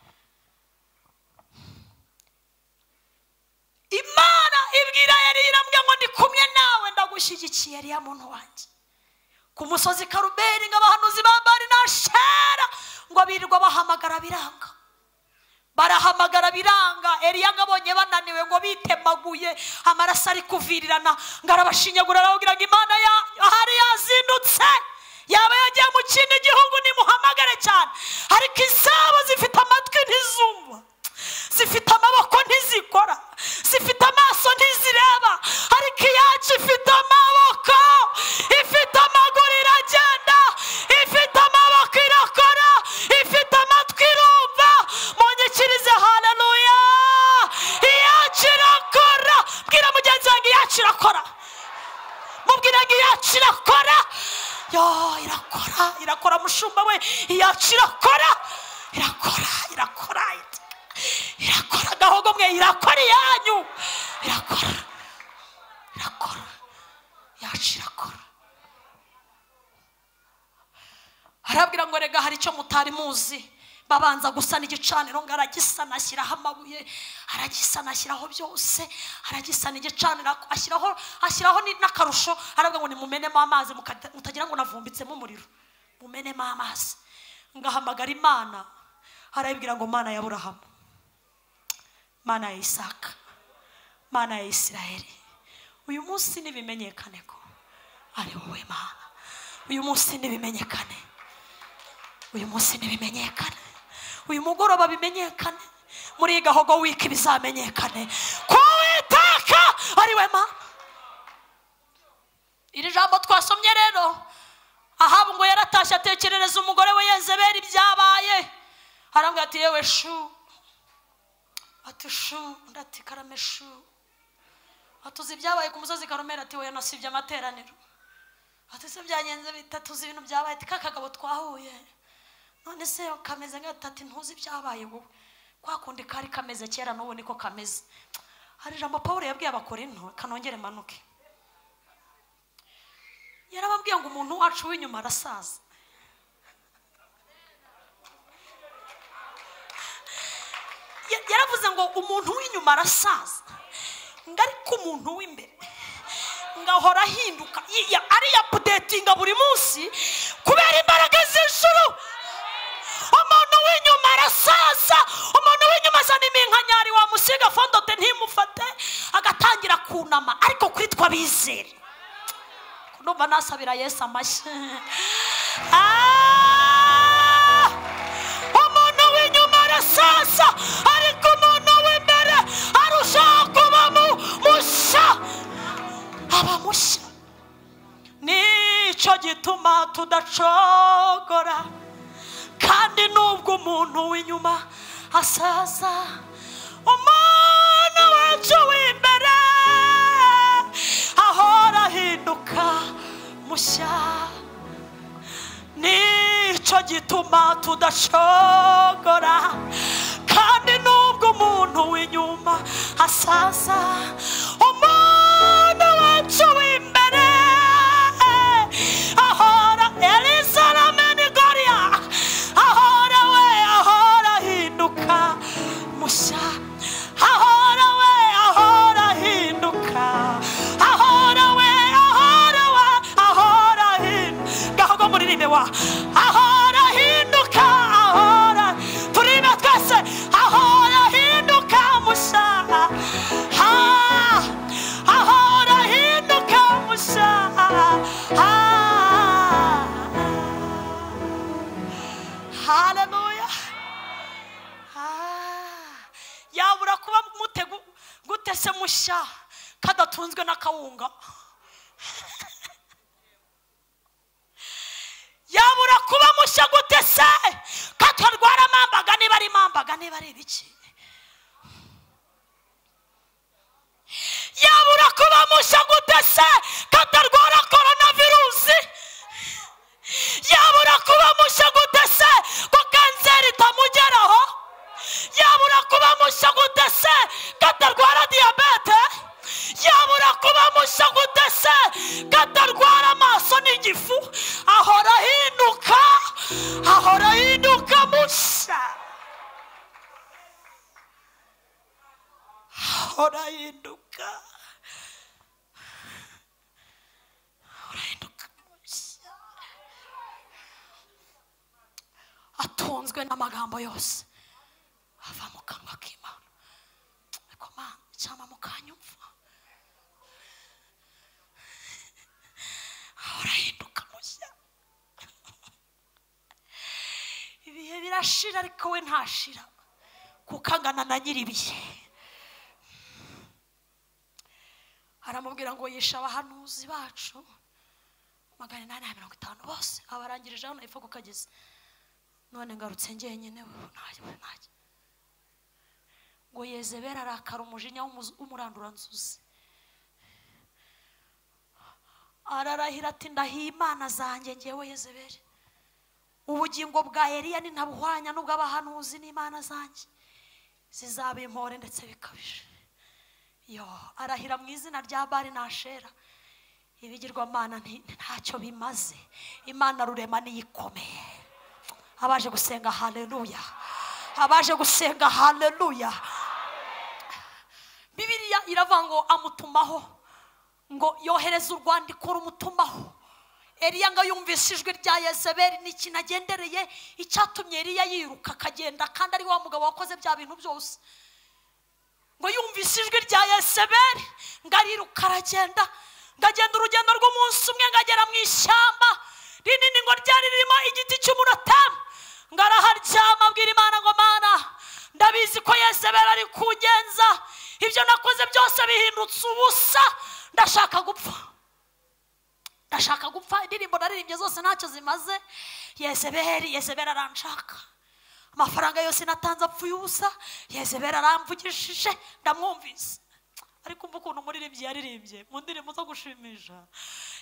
Imana ibwira Eliya, iramubwira ngo ndi kumwe nawe, ndagushyigikiye Eliya muntu wanjye. Ku musozi Karumeli ngo abahanuzi ba Bali na Ashera ngo birirwa bahamagara biranga, barahamagara biranga. Eliya ngo abonye bananiwe ngo bitemaguye, amaraso ari kuvirirana, ngo arabashinyagura, arababwira ngo Imana ahari yazindutse, yaba yagiye mu kindi gihugu, nimuhamagare cyane. Ariko izabo zifite amatwi ntizumva, zifite amaboko ntizikora, zifite amaso ntizireba, ariko iyacu ifite amaboko, ifite amaguru iragenda, ifite amaboko irakora, ifite amatwi irumva. Munyikirize haleluya! Iyacu irakora. Bwira mugenzi wanjye iyacu irakora, mubwira ngo iyacu irakora. Yo, irakora, irakora mushumba we, iyacu irakora, irakora, irakora, irakora. Gahogo mwe, irakora iyanyu, irakora, irakora, yacu irakora. Arabwira ngo rega hari icyo mutari muzi. Babanza gusana igicaniro, ngo aragisana ashyiraho amabuye, aragisana ashyiraho byose, aragisana igicaniro ashyiraho, ashyiraho n'akarusho. Arabwira ngo nimumenemo amazi, mutagira ngo navumbitsemo umuriro, mumenemo amazi. Ngahamagara Imana, arayibwira ngo Mana ya Aburahamu, Mana ya Isaka, Mana ya Isiraheli, uyu munsi nibimenyekane ko ari wowe Mana. Uyu munsi nibimenyekane, uyu munsi nibimenyekane, uyu mugoroba bimenyekane, muri iyi Gahogo wiki bizamenyekane ko Uwiteka ari we Mana. Iri jambo twasomye rero, Ahabu ngo yaratashye atekerereza umugore we Yezebeli ibyabaye. Arambwira ati yewe shu, ati shu, undi ati karame shu, ati uzi ibyabaye ku musozi Karumeli? Ati oya, nasibye amateraniro. Ati se byagenze bite? Tuzi ibintu byabaye. Ati kakagabo twahuye none se kameze nk'ati? Ati ntuzi ibyabaye wowe, kwa kundi kari kameze kera n'ubu niko kameze. Hari ijambo Pawulo yabwiye Abakorinto, kanongere manuke. Yarababwiye ngo umuntu wacu w'inyuma arasaza. Yaravuze ngo umuntu w'inyuma arasaza, ngo ariko umuntu w'imbere ngahora ahinduka, ari apudetinga buri munsi kubera imbaraga z'ijuru. Umuntu w'inyuma arasaza, umuntu w'inyuma azana iminkanyari, wamusiga fondote ntimufate, agatangira kunama. Ariko kuri twe abizera, numva nasabira Yesu amashyi. Umuntu w'inyuma arasaza, ariko umuntu w'imbere arushaho kuba mushya, aba mushya. Nicyo gituma tudacogora, kandi nubwo umuntu w'inyuma asaza, umuntu wacu w'imbere ahora ahinduka mushya. Nicyo gituma tudacogora, kandi nubwo umuntu w'inyuma asaza, umuntu wacu w'imbere ahora Elisaramenigoria, ahora we ahora ahinduka mushya, ahora we ahora ahinduka, ahora we ahora we ahora ahinduka. Gahogo muririmbe wa ahora ahinduka, ahora turirimbe twese, ahora ahinduka mushya, ahora ahinduka mushya. Haleluya. Yabura kuba gute se mushya kadatunzwe n'akawunga? Yabura kuba mushya gute se katarwara mambaga, niba ari mambaga, niba ari ibiki? Yabura kuba mushya gute se katarwara coronavirusi? Yabura kuba mushya gute se katarwara diyabete? Yabura kuba mushya gute se katarwara amaso n'igifu? Ahora ahinduka, ahora ahinduka mushya, ahora ahinduka, ahora ahinduka mushya. Atunzwe n'amagambo yose ava mu kanwa k'Imana. Ariko Mana, icyampa mukanyumva. Ahora ahinduka mushya. Ibihe birashira ariko we ntashira, kuko angana na nyir'ibihe. Aramubwira ngo yishe abahanuzi bacu 850 bose, abarangirije hano epfo ku kagezi. None ngarutse njyenyine, ntacyo. Ngo Yezebeli arakara umujinya w'umuranduranzuzi, ararahira ati ndahiye Imana zanjye njyewe Yezebeli, ubugingo bwa Eliya nintabuhwanya n'ubw'abahanuzi n'Imana zanjye zizaba impore ndetse bikabije. Yo, arahira mu izina rya Bali na Ashera, ibigirwamana ntacyo bimaze, Imana rurema niyikomeye. Abaje gusenga haleluya, abaje gusenga haleluya. Bibiliya iravuga ngo amutumaho, ngo yohereza urwandiko rumutumaho. Eliya ngo yumvise ijwi rya Yezebeli n'ikintu agendereye, icyatumye Eliya yiruka akagenda, kandi ari wa mugabo wakoze bya bintu byose. Ngo yumvise ijwi rya Yezebeli ngo ariruka aragenda, ngo agenda urugendo rw'umunsi umwe, ngo agera mu ishyamba rinini ngo ryari ririmo igiti cy'umuratamu, ngo araharyama abwira Imana ngo Mana, ndabizi ko Yezebeli ari kungenza, ibyo nakoze byose bihindutse ubusa, ndashaka gupfa, ndashaka gupfa, indirimbo naririmbye zose ntacyo zimaze. Yezebeli, Yezebeli aranshaka, amafaranga yose natanze apfuye ubusa, Yezebeli aramvugishije, ndamwumvise. Ariko umva ukuntu umuririmbyi yaririmbye mu ndirimbo zo gushimisha,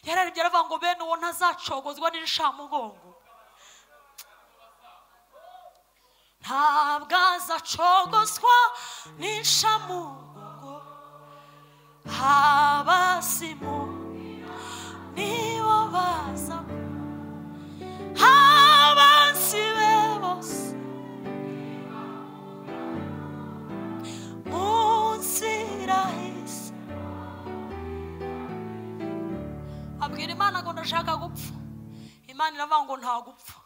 yararimbye aravuga ngo bene uwo ntazacogozwa n'inshamugongo, ntabwo azacogozwa n'inshamugongo, abasimu nibo baza, abansi be bose mu nzira ihise. Abwira Imana ngo ndashaka gupfa, Imana iravuga ngo nta gupfa.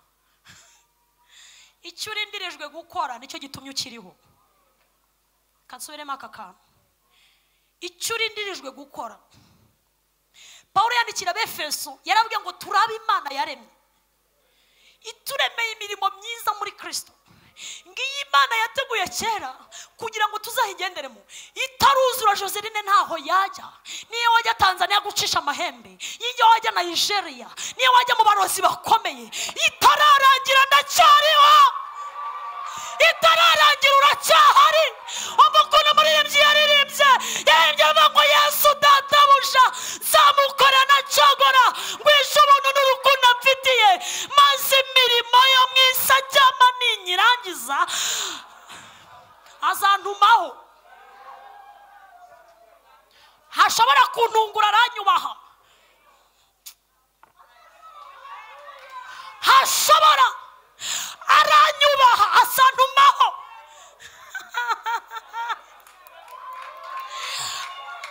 Icyo urindirijwe gukora nicyo gitumye ukiriho. Kansubiremo aka kantu. Icyo urindirijwe gukora. Pawulo yandikira Abefeso yarabwiye ngo turabe Imana yaremye, ituremeye imirimo myiza muri Kristo. Ngiyi Imana yateguye kera kugira ngo tuzahigenderemo. Itaruzura Joseline ntaho yajya. Niyo wajya Tanzania gucisha amahembe, niyo wajya Nigeria, niyo wajya mu barozi bakomeye, itararangira ndacyariho, itararangira uracyahari. Umukono muririmbyi yaririmbye, yaririmbye avuga ngo Yesu databuja nzamukora nacogora, ngwishe ubuntu n'urukundo amfitiye, maze imirimo yo mu isi ajyama ninyirangiza azantumaho. Ntashobora kuntungura, aranyubaha. Ntashobora, aranyubaha, azantumaho.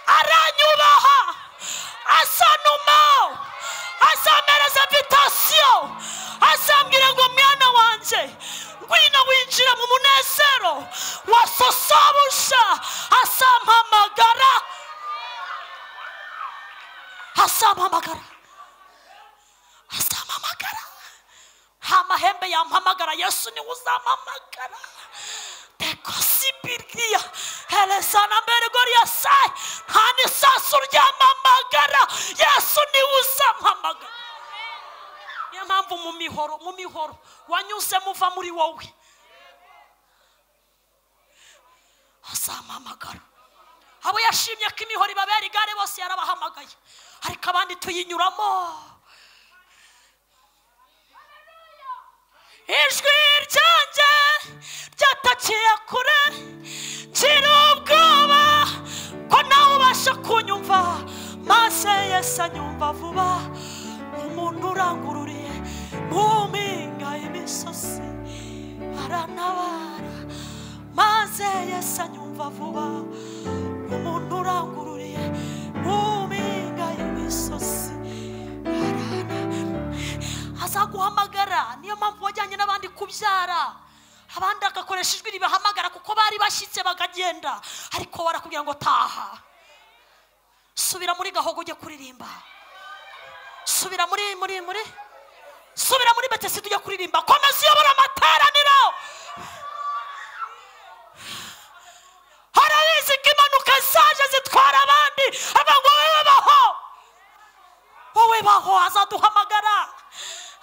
Aranyubaha, azantumaho, azampereza invitation, azambwira ngo mwana wanjye ngwino winjire mu munezero wa sosobusha. Azampamagara, azampamagara, azampamagara. Nta mahembe yampamagara, Yesu niwe uzampamagara. Tekosibiria helesana mbere sai, nta n'isasu ryampamagara, Yesu niwe uzampamagara. Niyo mpamvu mu mihoro, mu mihoro wanyuzemo uva muri wowe, azampamagara. Abo yashimye ko imihoro ibabera igare bose yarabahamagaye, ariko abandi tuyinyuramo. Ijwi ryanjye ryatakiye kure, ngira ubwoba ko nawe ubasha kunyumva, maze Yesu anyumva vuba. Umuntu urangururiye mu mpinga y'imisozi arantabara, maze Yesu anyumva vuba. Umuntu urangururiye mu mpinga y'imisozi azaguhamagara. Niyo mpamvu wajyanye n'abandi kubyara, abandi agakoresha ijwi ribahamagara kuko bari bashyitse bakagenda, ariko barakubwira ngo taha, subira muri Gahogo ujye kuririmba, subira muri muri muri subira muri Betesida ujye kuririmba, komeza uyobora amateraniro. Harabizi ko impanuka zaje zitwara abandi, avuga ngo wowe baho, wowe baho, azaduhamagara.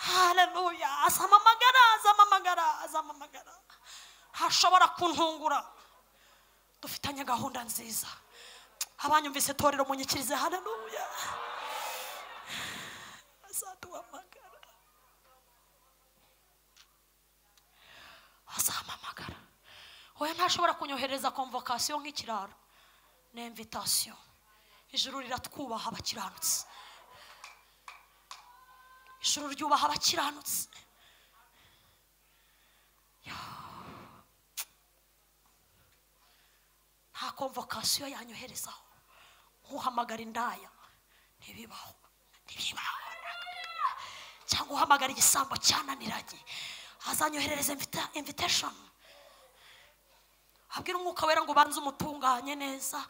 Haleluya, azampamagara, azampamagara, azampamagara. Ntashobora kuntungura, dufitanye gahunda nziza. Abanyumvise torero munyikirize haleluya. Azaduhamagara, azampamagara. Oya, ntashobora kunyohereza convocation nk'ikiraro, ni invitation. Ijuru riratwubaha abakiranutsi, ijuru ryubaha abakiranutsi. Nta convocation yanyoherezaho nkuhamagara indaya, ntibibaho, ntibibaho. Cyangwa uhamagara igisambo cyananiranye, azanyoherereza invitation, abwira umwuka wera ngo ubanze umutunganye neza,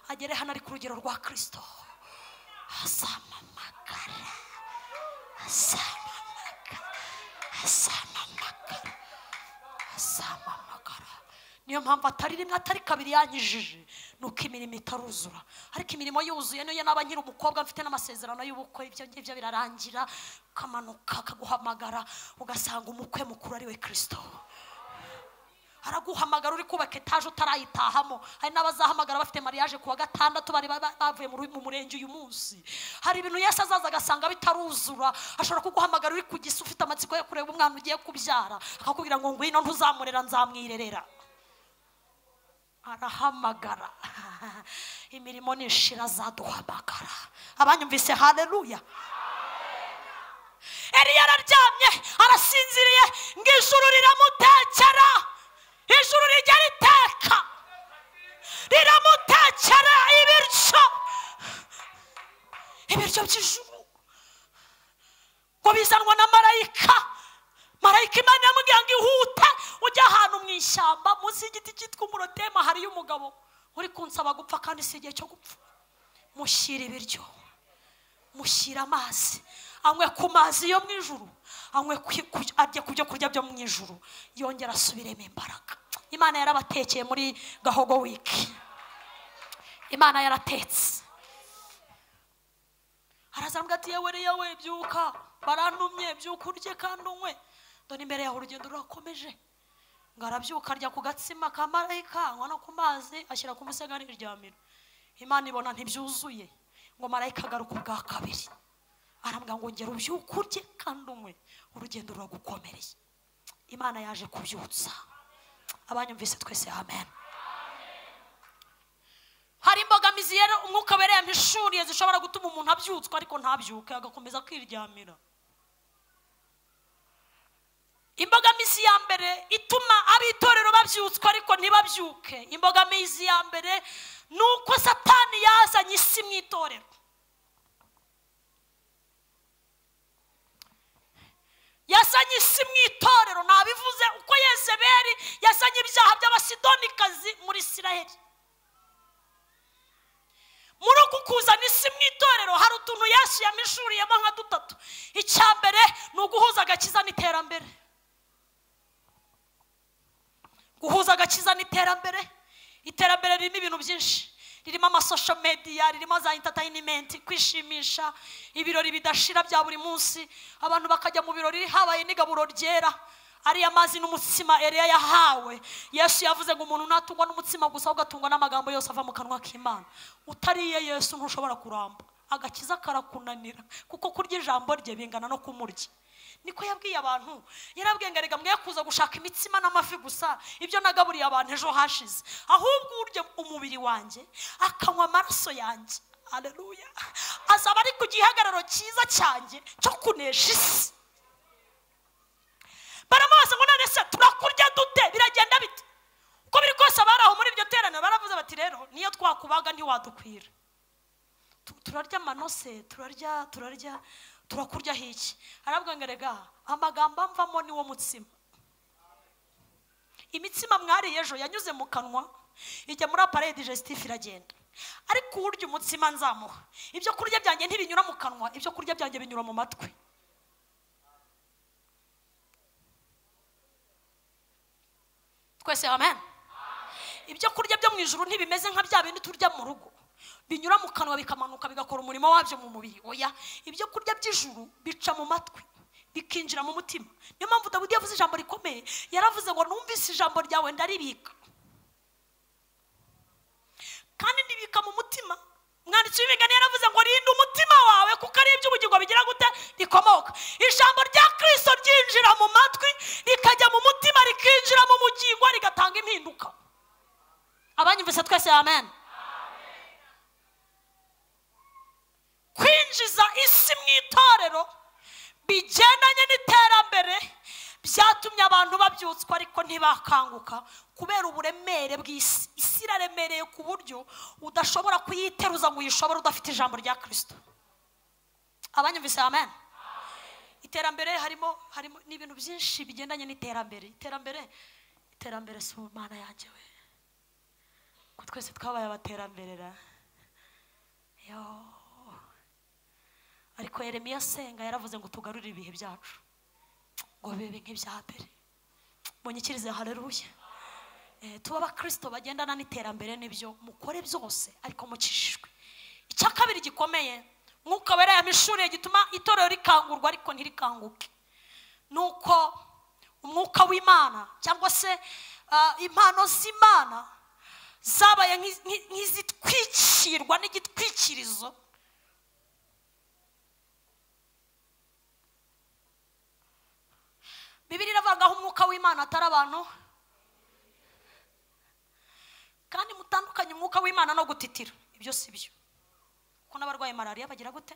agere hano ari ku rugero rwa Kristo. Azampamagara, azampamagara, azampamagara, azampamagara. Niyo mpamvu atari rimwe atari kabiri yanyijije, nuko imirimo itaruzura. Ariko imirimo yuzuye niyo naba nkiri umukobwa mfite n'amasezerano y'ubukwe, ibyo ngibyo birarangira, ukamanuka akaguhamagara, ugasanga umukwe mukuru ari we Kristo. Araguhamagara uri kubaka etaje utarayitahamo. Hari n'abazahamagara bafite mariage kuwa gatandatu, bari bavuye mu murenge uyu munsi. Hari ibintu Yesu azaza agasanga bitaruzura, ashobora kuguhamagara uri ku gisi ufite amatsiko yo kureba umwana ugiye kubyara, akakubwira ngo ngwino ntuzamurera nzamwirerera. Arahamagara, imirimo nishira azaduhamagara. Abanyumvise haleluya. Eliya araryamye arasinziriye, ngo ijuru riramutekera. Ijuru rijya riteka, riramutekera ibiryo, ibiryo by'ijuru ngo bizanwa na marayika. Marayika Imana yamubwira ngo ihute ujye ahantu mu ishyamba munsi y'igiti cyitwa umurotema, hariyo umugabo uri kunsaba gupfa kandi si igihe cyo gupfa. Mushyira ibiryo, mushyira amazi, anywe ku mazi yo mu ijuru, anywe arye ku byo kurya byo mu ijuru, yongera asubiremo imbaraga. Imana yarabatekeye muri Gahogo week, Imana yaratetse. Araza aramubwira ati yewe yewe byuka, barantumye, byuka urye kandi unywe, dore imbere yawe urugendo rurakomeje. Ngo arabyuka arya ku gatsima ka marayika, anywa no ku mazi, ashyira ku musego ariryamira. Imana ibona ntibyuzuye, ngo marayika agaruka ubwa kabiri, arambwira ngo ngera ubyuke urye kandi unywe, urugendo ruragukomereye. Imana yaje kubyutsa. Abanyumvise twese amen. Hari imbogamizi rero umwuka wera yampishuriye zishobora gutuma umuntu abyutswa ariko ntabyuke, agakomeza kwiryamira. Imbogamizi ya mbere ituma abitorero babyutswa ariko ntibabyuke, imbogamizi ya mbere ni uko Satani yazanye isi mu itorero. Yazanye isi mu itorero, nabivuze uko Yezebeli yazanye ibyaha by'Abasidonikazi muri Isiraheli. Muri uku kuzana isi mu itorero hari utuntu Yesu yamishuriyemo nka dutatu. Icya mbere ni uguhuza agakiza n'iterambere. Guhuza agakiza n'iterambere. Iterambere ririmo ibintu byinshi, ririmo amasocial media, ririmo za entertainment, kwishimisha, ibirori bidashira bya buri munsi. Abantu bakajya mu birori habaye n'igaburo ryera, ariya mazi n'umutsima Eliya yahawe. Yesu yavuze ngo umuntu ntatungwa n'umutsima gusa, ahubwo atungwa n'amagambo yose ava mu kanwa k'Imana. Utariye Yesu ntushobora kuramba, agakiza karakunanira, kuko kurya ijambo rye bingana no kumurya. Niko yabwiye abantu, yarabwiye ngo erega mwe kuza gushaka imitsima n'amafi gusa, ibyo nagaburiye abantu ejo hashize, ahubwo urya umubiri wanjye akanywa amaraso yanjye, haleluya, azaba ari ku gihagararo cyiza cyanjye cyo kunesha isi. Baramubaza ngo none se turakurya dute, biragenda bite? Uko biri kose abari aho muri iryo teraniro baravuze bati rero niyo twakubaga ntiwadukwira, turarya amanose, turarya turakurya hiki. Arabwira ngo erega amagambo amvamo niwo mutsima. Imitsima mwariye ejo yanyuze mu kanwa ijya muri appareil digestif iragenda, ariko urya umutsima nzamuha, ibyo kurya byanjye ntibinyura mu kanwa, ibyo kurya byanjye binyura mu matwi. Twese amen. Ibyo kurya byo mu ijuru ntibimeze nka bya bindi turya mu rugo, binyura mu kanwa bikamanuka bigakora umurimo wabyo mu mubiri. Oya, ibyo kurya by'ijuru bica mu matwi bikinjira mu mutima. Niyo mpamvu Dawidi yavuze ijambo rikomeye, yaravuze ngo numvise ijambo ryawe ndaribika, kandi ndibika mu mutima. Umwanditsi w'imigani yaravuze ngo rinda umutima wawe kuko ari iby'ubugingo bigira gute rikomoka. Ijambo rya Kristo ryinjira mu matwi rikajya mu mutima rikinjira mu bugingo rigatanga impinduka. Abanyumvise twese amen. Kwinjiza isi mu itorero bigendanye n'iterambere byatumye abantu babyutswa ariko ntibakanguka kubera uburemere bw'isi. Isi iraremereye ku buryo udashobora kuyiteruza ngo uyishobore udafite ijambo rya Kristo. Abanyumvise amen. Iterambere harimo n'ibintu byinshi bigendanye n'iterambere. Iterambere si Imana yanjye we, ko twese twabaye abateramberera. Yo, ariko Yeremiya asenga yaravuze ngo tugarurire ibihe byacu ngo bibe nk'ibya mbere. Munyikirize haleluya. Tuba abakristo bagendana n'iterambere n'ibyo mukore byose ariko mukishijwe. Icya kabiri gikomeye Mwuka Wera yamishuriye gituma itorero rikangurwa ariko ntirikanguke, nuko umwuka w'Imana cyangwa se impano z'Imana zabaye nk'izitwikirwa n'igitwikirizo. Bibiri iravuga aho umwuka w'Imana atari abantu, kandi mutandukanye umwuka w'Imana no gutitira, ibyo si byo. Kuko n'abarwaye malaria bagira gute?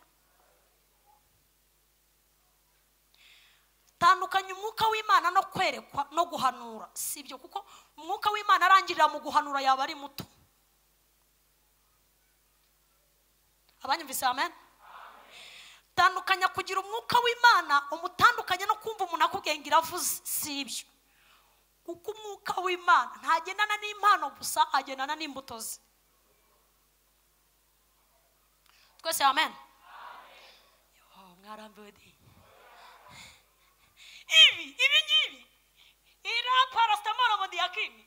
Tandukanye umwuka w'Imana no kwerekwa no guhanura, si byo, kuko umwuka w'Imana arangirira mu guhanura yaba ari muto. Abanyumvise amen. Tandukanya kugira umwuka w'Imana umutandukanye no kumva umuntu akubwiye ngo iravuze, si ibyo. Kuko umwuka w'Imana ntagendana n'impano gusa, agendana n'imbuto ze. Twese amen. Yo, mwarambiwe di. Ibi ngibi ira paracetamol mu diakini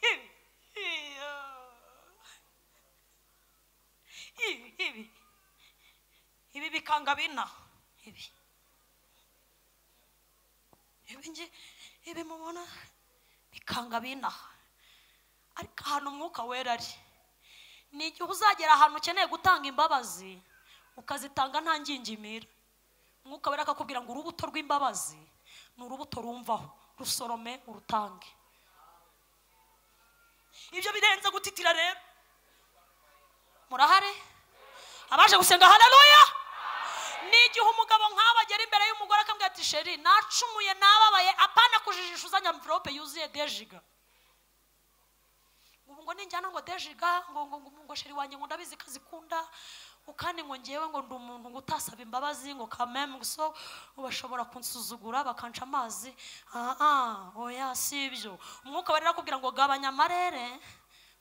ibi ibi ibi bikanga bina ibi ibi ibi mubona bikanga bina. Ariko ahantu umwuka wera ari ni igihe uzagera ahantu ukeneye gutanga imbabazi ukazitanga nta ngingimira. Umwuka wera akakubwira ngo urubuto rw'imbabazi ni urubuto rumvaho, rusorome urutange. Ibyo birenze gutitira rero. Murahari abaje gusenga haleluya. Ni igihe umugabo nk'aba agera imbere y'umugore akambwira ati sheri nacumuye nababaye, apana kujijisha uzanye envelope yuzuye dejiga. Ubu ngo ninjyana ngo dejiga ngo ngo ngo sheri wanjye ngo ndabizi kazikunda, kandi ngo ngewe ngo ndi umuntu ngo utasaba imbabazi ngo kameme so bashobora kunsuzugura bakanca amazi. Oya si ibyo. Umwuka wera arakubwira ngo gabanya amarere,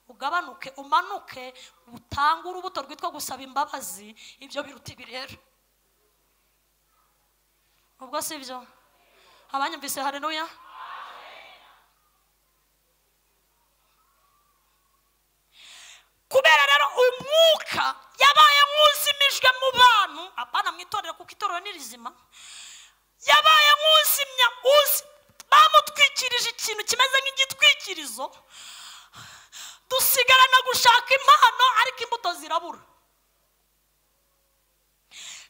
ugabanuke, umanuke, utange urubuto rwitwa gusaba imbabazi. Ibyo biruta ibi rero. Ubwo si ibyo. Abanyumvise haleluya. Kubera rero umwuka yabaye nk'uzimijwe mu bantu, apana mu itorero kuko itorero ni rizima, yabaye nk'uzimya bamutwikirije ikintu kimeze nk'igitwikirizo, dusigarana gushaka impano ariko imbuto zirabura.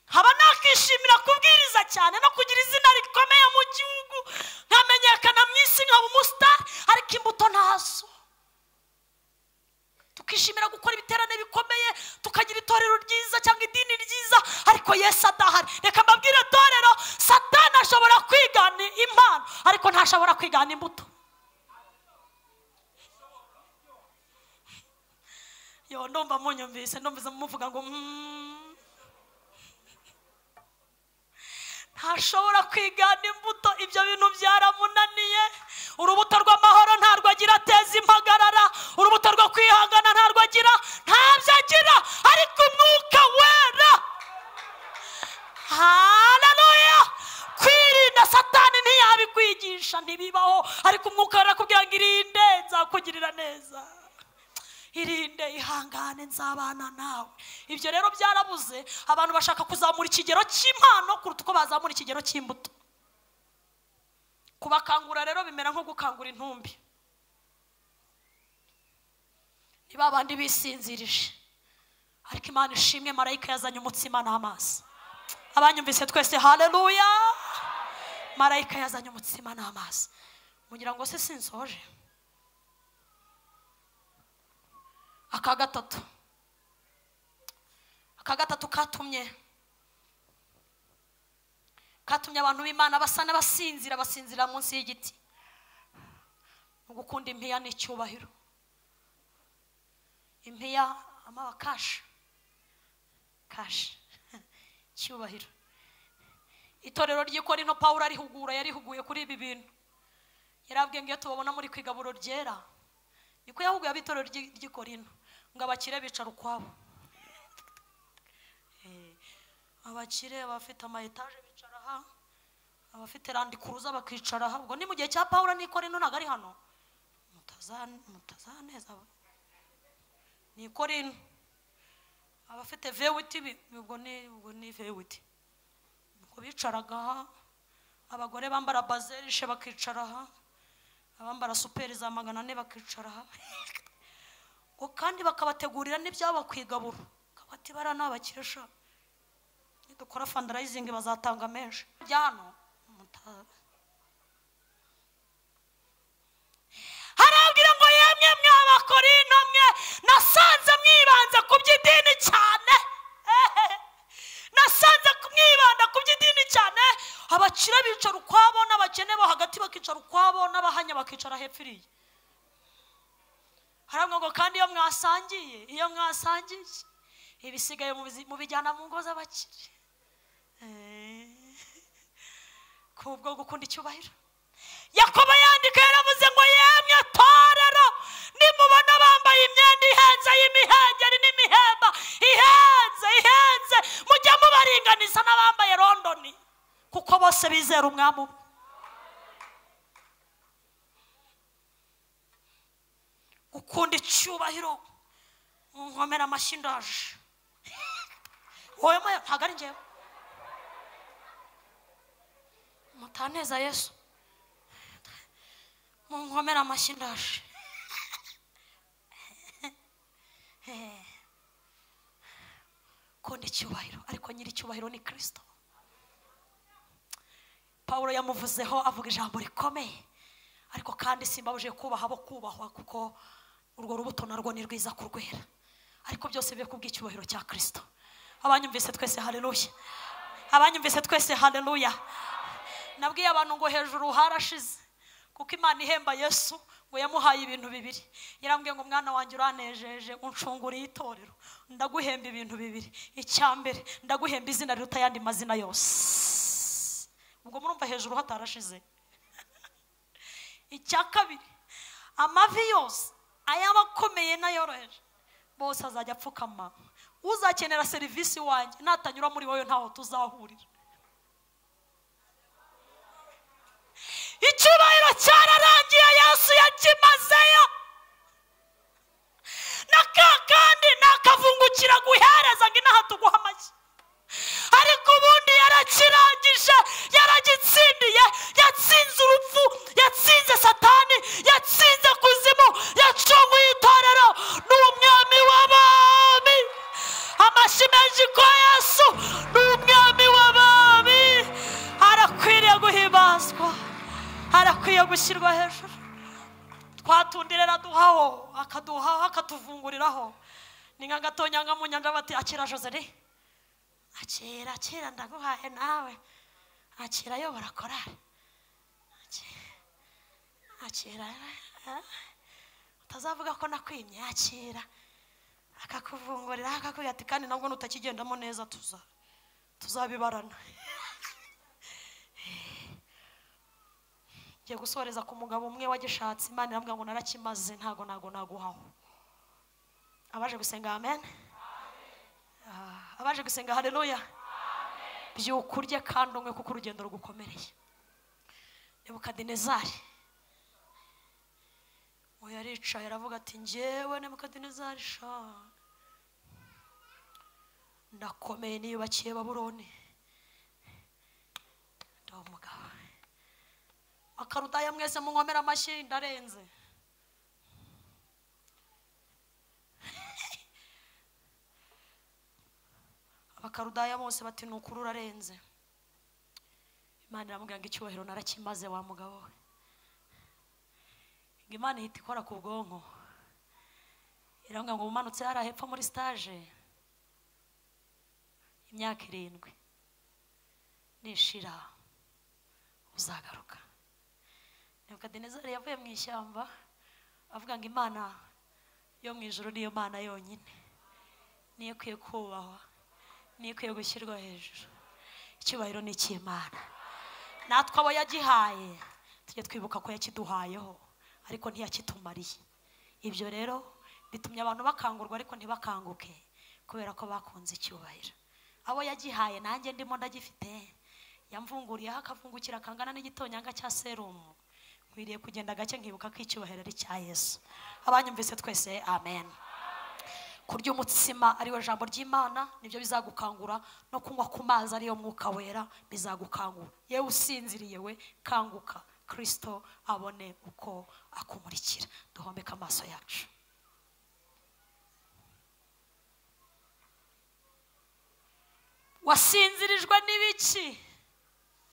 Nkaba nakishimira kubwiriza cyane no kugira izina rikomeye mu Tukishimira gukora ibiterane bikomeye, tukagira itorero ryiza cyangwa idini ryiza, ariko Yesu adahari. Reka mbabwire torero, Satani ashobora kwigana impano, ariko ntashobora kwigana imbuto. Yo ndumva munyumvise, ndumva muvuga ngo ntashobora kwigana imbuto. Ibyo bintu byaramunaniye. Urubuto rw'amahoro ntarwo agira, ateza impagarara. Urubuto rwo kwihangana ntarwo agira, ntabyo agira. Ariko Umwuka Wera, haleluya, kwirinda Satani ntiyabikwigisha, ntibibaho. Ariko Umwuka Wera arakubwira ngo irinde, nzakugirira neza. Irinde, ihangane, nzabana nawe. Ibyo rero byarabuze. Abantu bashaka kuzamura ikigero cy'impano kuruta uko bazamura ikigero cy'imbuto. Kubakangura rero bimera nko gukangura intumbi. Niba abandi bisinzirije, ariko Imana ishimwe, marayika yazanye umutsima n'amazi. Abanyumvise twese haleluya. Marayika yazanye umutsima n'amazi. Mugira ngo se sinsoje? Aka gatatu katumye abantu b'Imana basa n'abasinzira, basinzira munsi y'igiti. Gukunda impiya n'icyubahiro. Impiya amaba kashi kashi cyubahiro. Itorero ry'Ikorinto Pawulo arihugura, yarihuguye kuri ibi bintu. Yarabwiye ngo iyo tubabona muri kwigaburo ryera, niko yahuguye abitorero ry'Ikorinto, ngo abakire bicara ukwabo. Abakire abafite ama etaje bicara aha, abafite Land Cruiser bakicara aha. Ubwo ni mu gihe cya Pawulo n'Ikorinto, ntago ari hano. Mutazaneza ni Korinto. Abafite V8 ubwo ni V8, ubwo bicaraga aha. Abagore bambara bazerishe bakicara aha, abambara superi za 400 bakicara aha. Ngo kandi bakabategurira n'ibyabo kwigabura, kabati bara n'abakiresha dukora fundraising bazatanga menshi byano. Harabwira ngo yemwe mw'Abakorinto mwe, nasanze mwibanze ku by'idini cyane. Nasanze mwibanda ku by'idini cyane. Abakire bicara ukwabo, n'abakene bo hagati bakicara ukwabo, n'abahanya bakicara hepfo iriya. Harabwira ngo kandi iyo mwasangiye ibisigaye mubijyana mu ngo z'abakire. Kubwo gukunda icyubahiro. Yakobo yandika yaravuze ngo yemwe torero, nimubona bambaye imyenda ihenze y'imihengeri n'imihemba ihenze, mujya mubaringaniza n'abambaye Londoni, kuko bose bizera umwami umwe. Gukunda icyubahiro, nkomera amashyi ndaje. Wowe ntabwo ari njyewe. Mutaneza Yesu. Munkomera amashyi ndaje. Kunda icyubahiro, ariko nyiri icyubahiro ni Kristo. Pawulo yamuvuzeho avuga ijambo rikomeye, ariko kandi simbabuje kubaha abo kubahwa, kuko urwo rubuto narwo ni rwiza kurwera. Ariko byose bibe kubw'icyubahiro cya Kristo. Abanyumvise twese haleluya. Abanyumvise twese haleluya. Nabwiye abantu ngo hejuru harashize, kuko Imana ihemba Yesu ngo yamuhaye ibintu bibiri. Yarambwiye ngo mwana wanjye uranejeje, uncunguriye itorero, ndaguhemba ibintu bibiri. Icya mbere, ndaguhemba izina riruta ayandi mazina yose. Ubwo murumva hejuru hatarashize. Icya kabiri, amavi yose ayabakomeye n'ayoroheje bose azajya apfukama. Uzakenera serivisi wanjye natanyura muri wowe ntaho tuzahurira. Icyubahiro cyararangiye, Yesu yakimazeyo. Na kandi nakavungukira guhereza ngo inaha tuguha amashyi, ariko ubundi yarakirangije, yaragitsindiye. Yatsinze urupfu, yatsinze Satani, yatsinze kuzimu, yacunguye itorero. Ni umwami w'abami. Amashyi menshi kwa Yesu. Ni umwami w'abami, arakwiriye guhimbazwa, arakwiye gushyirwa hejuru. Twatundi rero aduhaho, akaduhaho, akatuvunguriraho. Ni nka gatonyanga mu nyanja bati akira Joseli, akira, akira ndaguhaye nawe, akira ayobora korari, akira utazavuga ko nakwimye, akira akakuvungurira, akakubwira ati kandi nabwo nutakigendamo neza tuzabibarana. Ngiye gusoreza ku mugabo umwe wagishatse, Imana iramubwira ngo narakimaze, ntago naguhaho. Abaje gusenga amen. Abaje gusenga haleluya. Byuka urye kandi unywe kuko urugendo rugukomereye. Nebukadinezari ngo yaricaye aravuga ati njyewe Nebukadinezari sha ndakomeye, niyubakiye Babuloni, ndi umugabo. Akarudaya mwese munkomera amashyi, ndarenze. Abakarudaya bose bati ni ukuri urarenze. Imana iramubwira ngo icyubahiro narakimaze wa mugabo we. Ngo Imana ihita ikora ku bwonko, iramubwira ngo umanutse hariya hepfo muri stage imyaka 7 nishira uzagaruka. Nebukadinezari yavuye mu ishyamba avuga ngo Imana yo mu ijuru niyo Mana yonyine, niyo ikwiye kubahwa, niyo ikwiye gushyirwa hejuru. Icyubahiro ni icy'Imana. Natwe abo yagihaye tujye twibuka ko yakiduhayeho, ariko ntiyakitumariye. Ibyo rero bitumye abantu bakangurwa ariko ntibakanguke kubera ko bakunze icyubahiro. Abo yagihaye nanjye ndimo ndagifite, yamvunguriyeho akavungukira kangana n'igitonyanga cya serumu. Nkwiriye kugenda gake nkibuka ko icyubahiro ari cya Yesu. Abanyumvise twese amen. Kurya umutsima ariwe jambo ry'Imana nibyo bizagukangura, no kunywa ku mazi ariyo mwuka wera bizagukangura. Yewe usinziriye we kanguka, Kristo abone uko akumurikira. Duhombeke amaso yacu. Wasinzirijwe n'ibiki?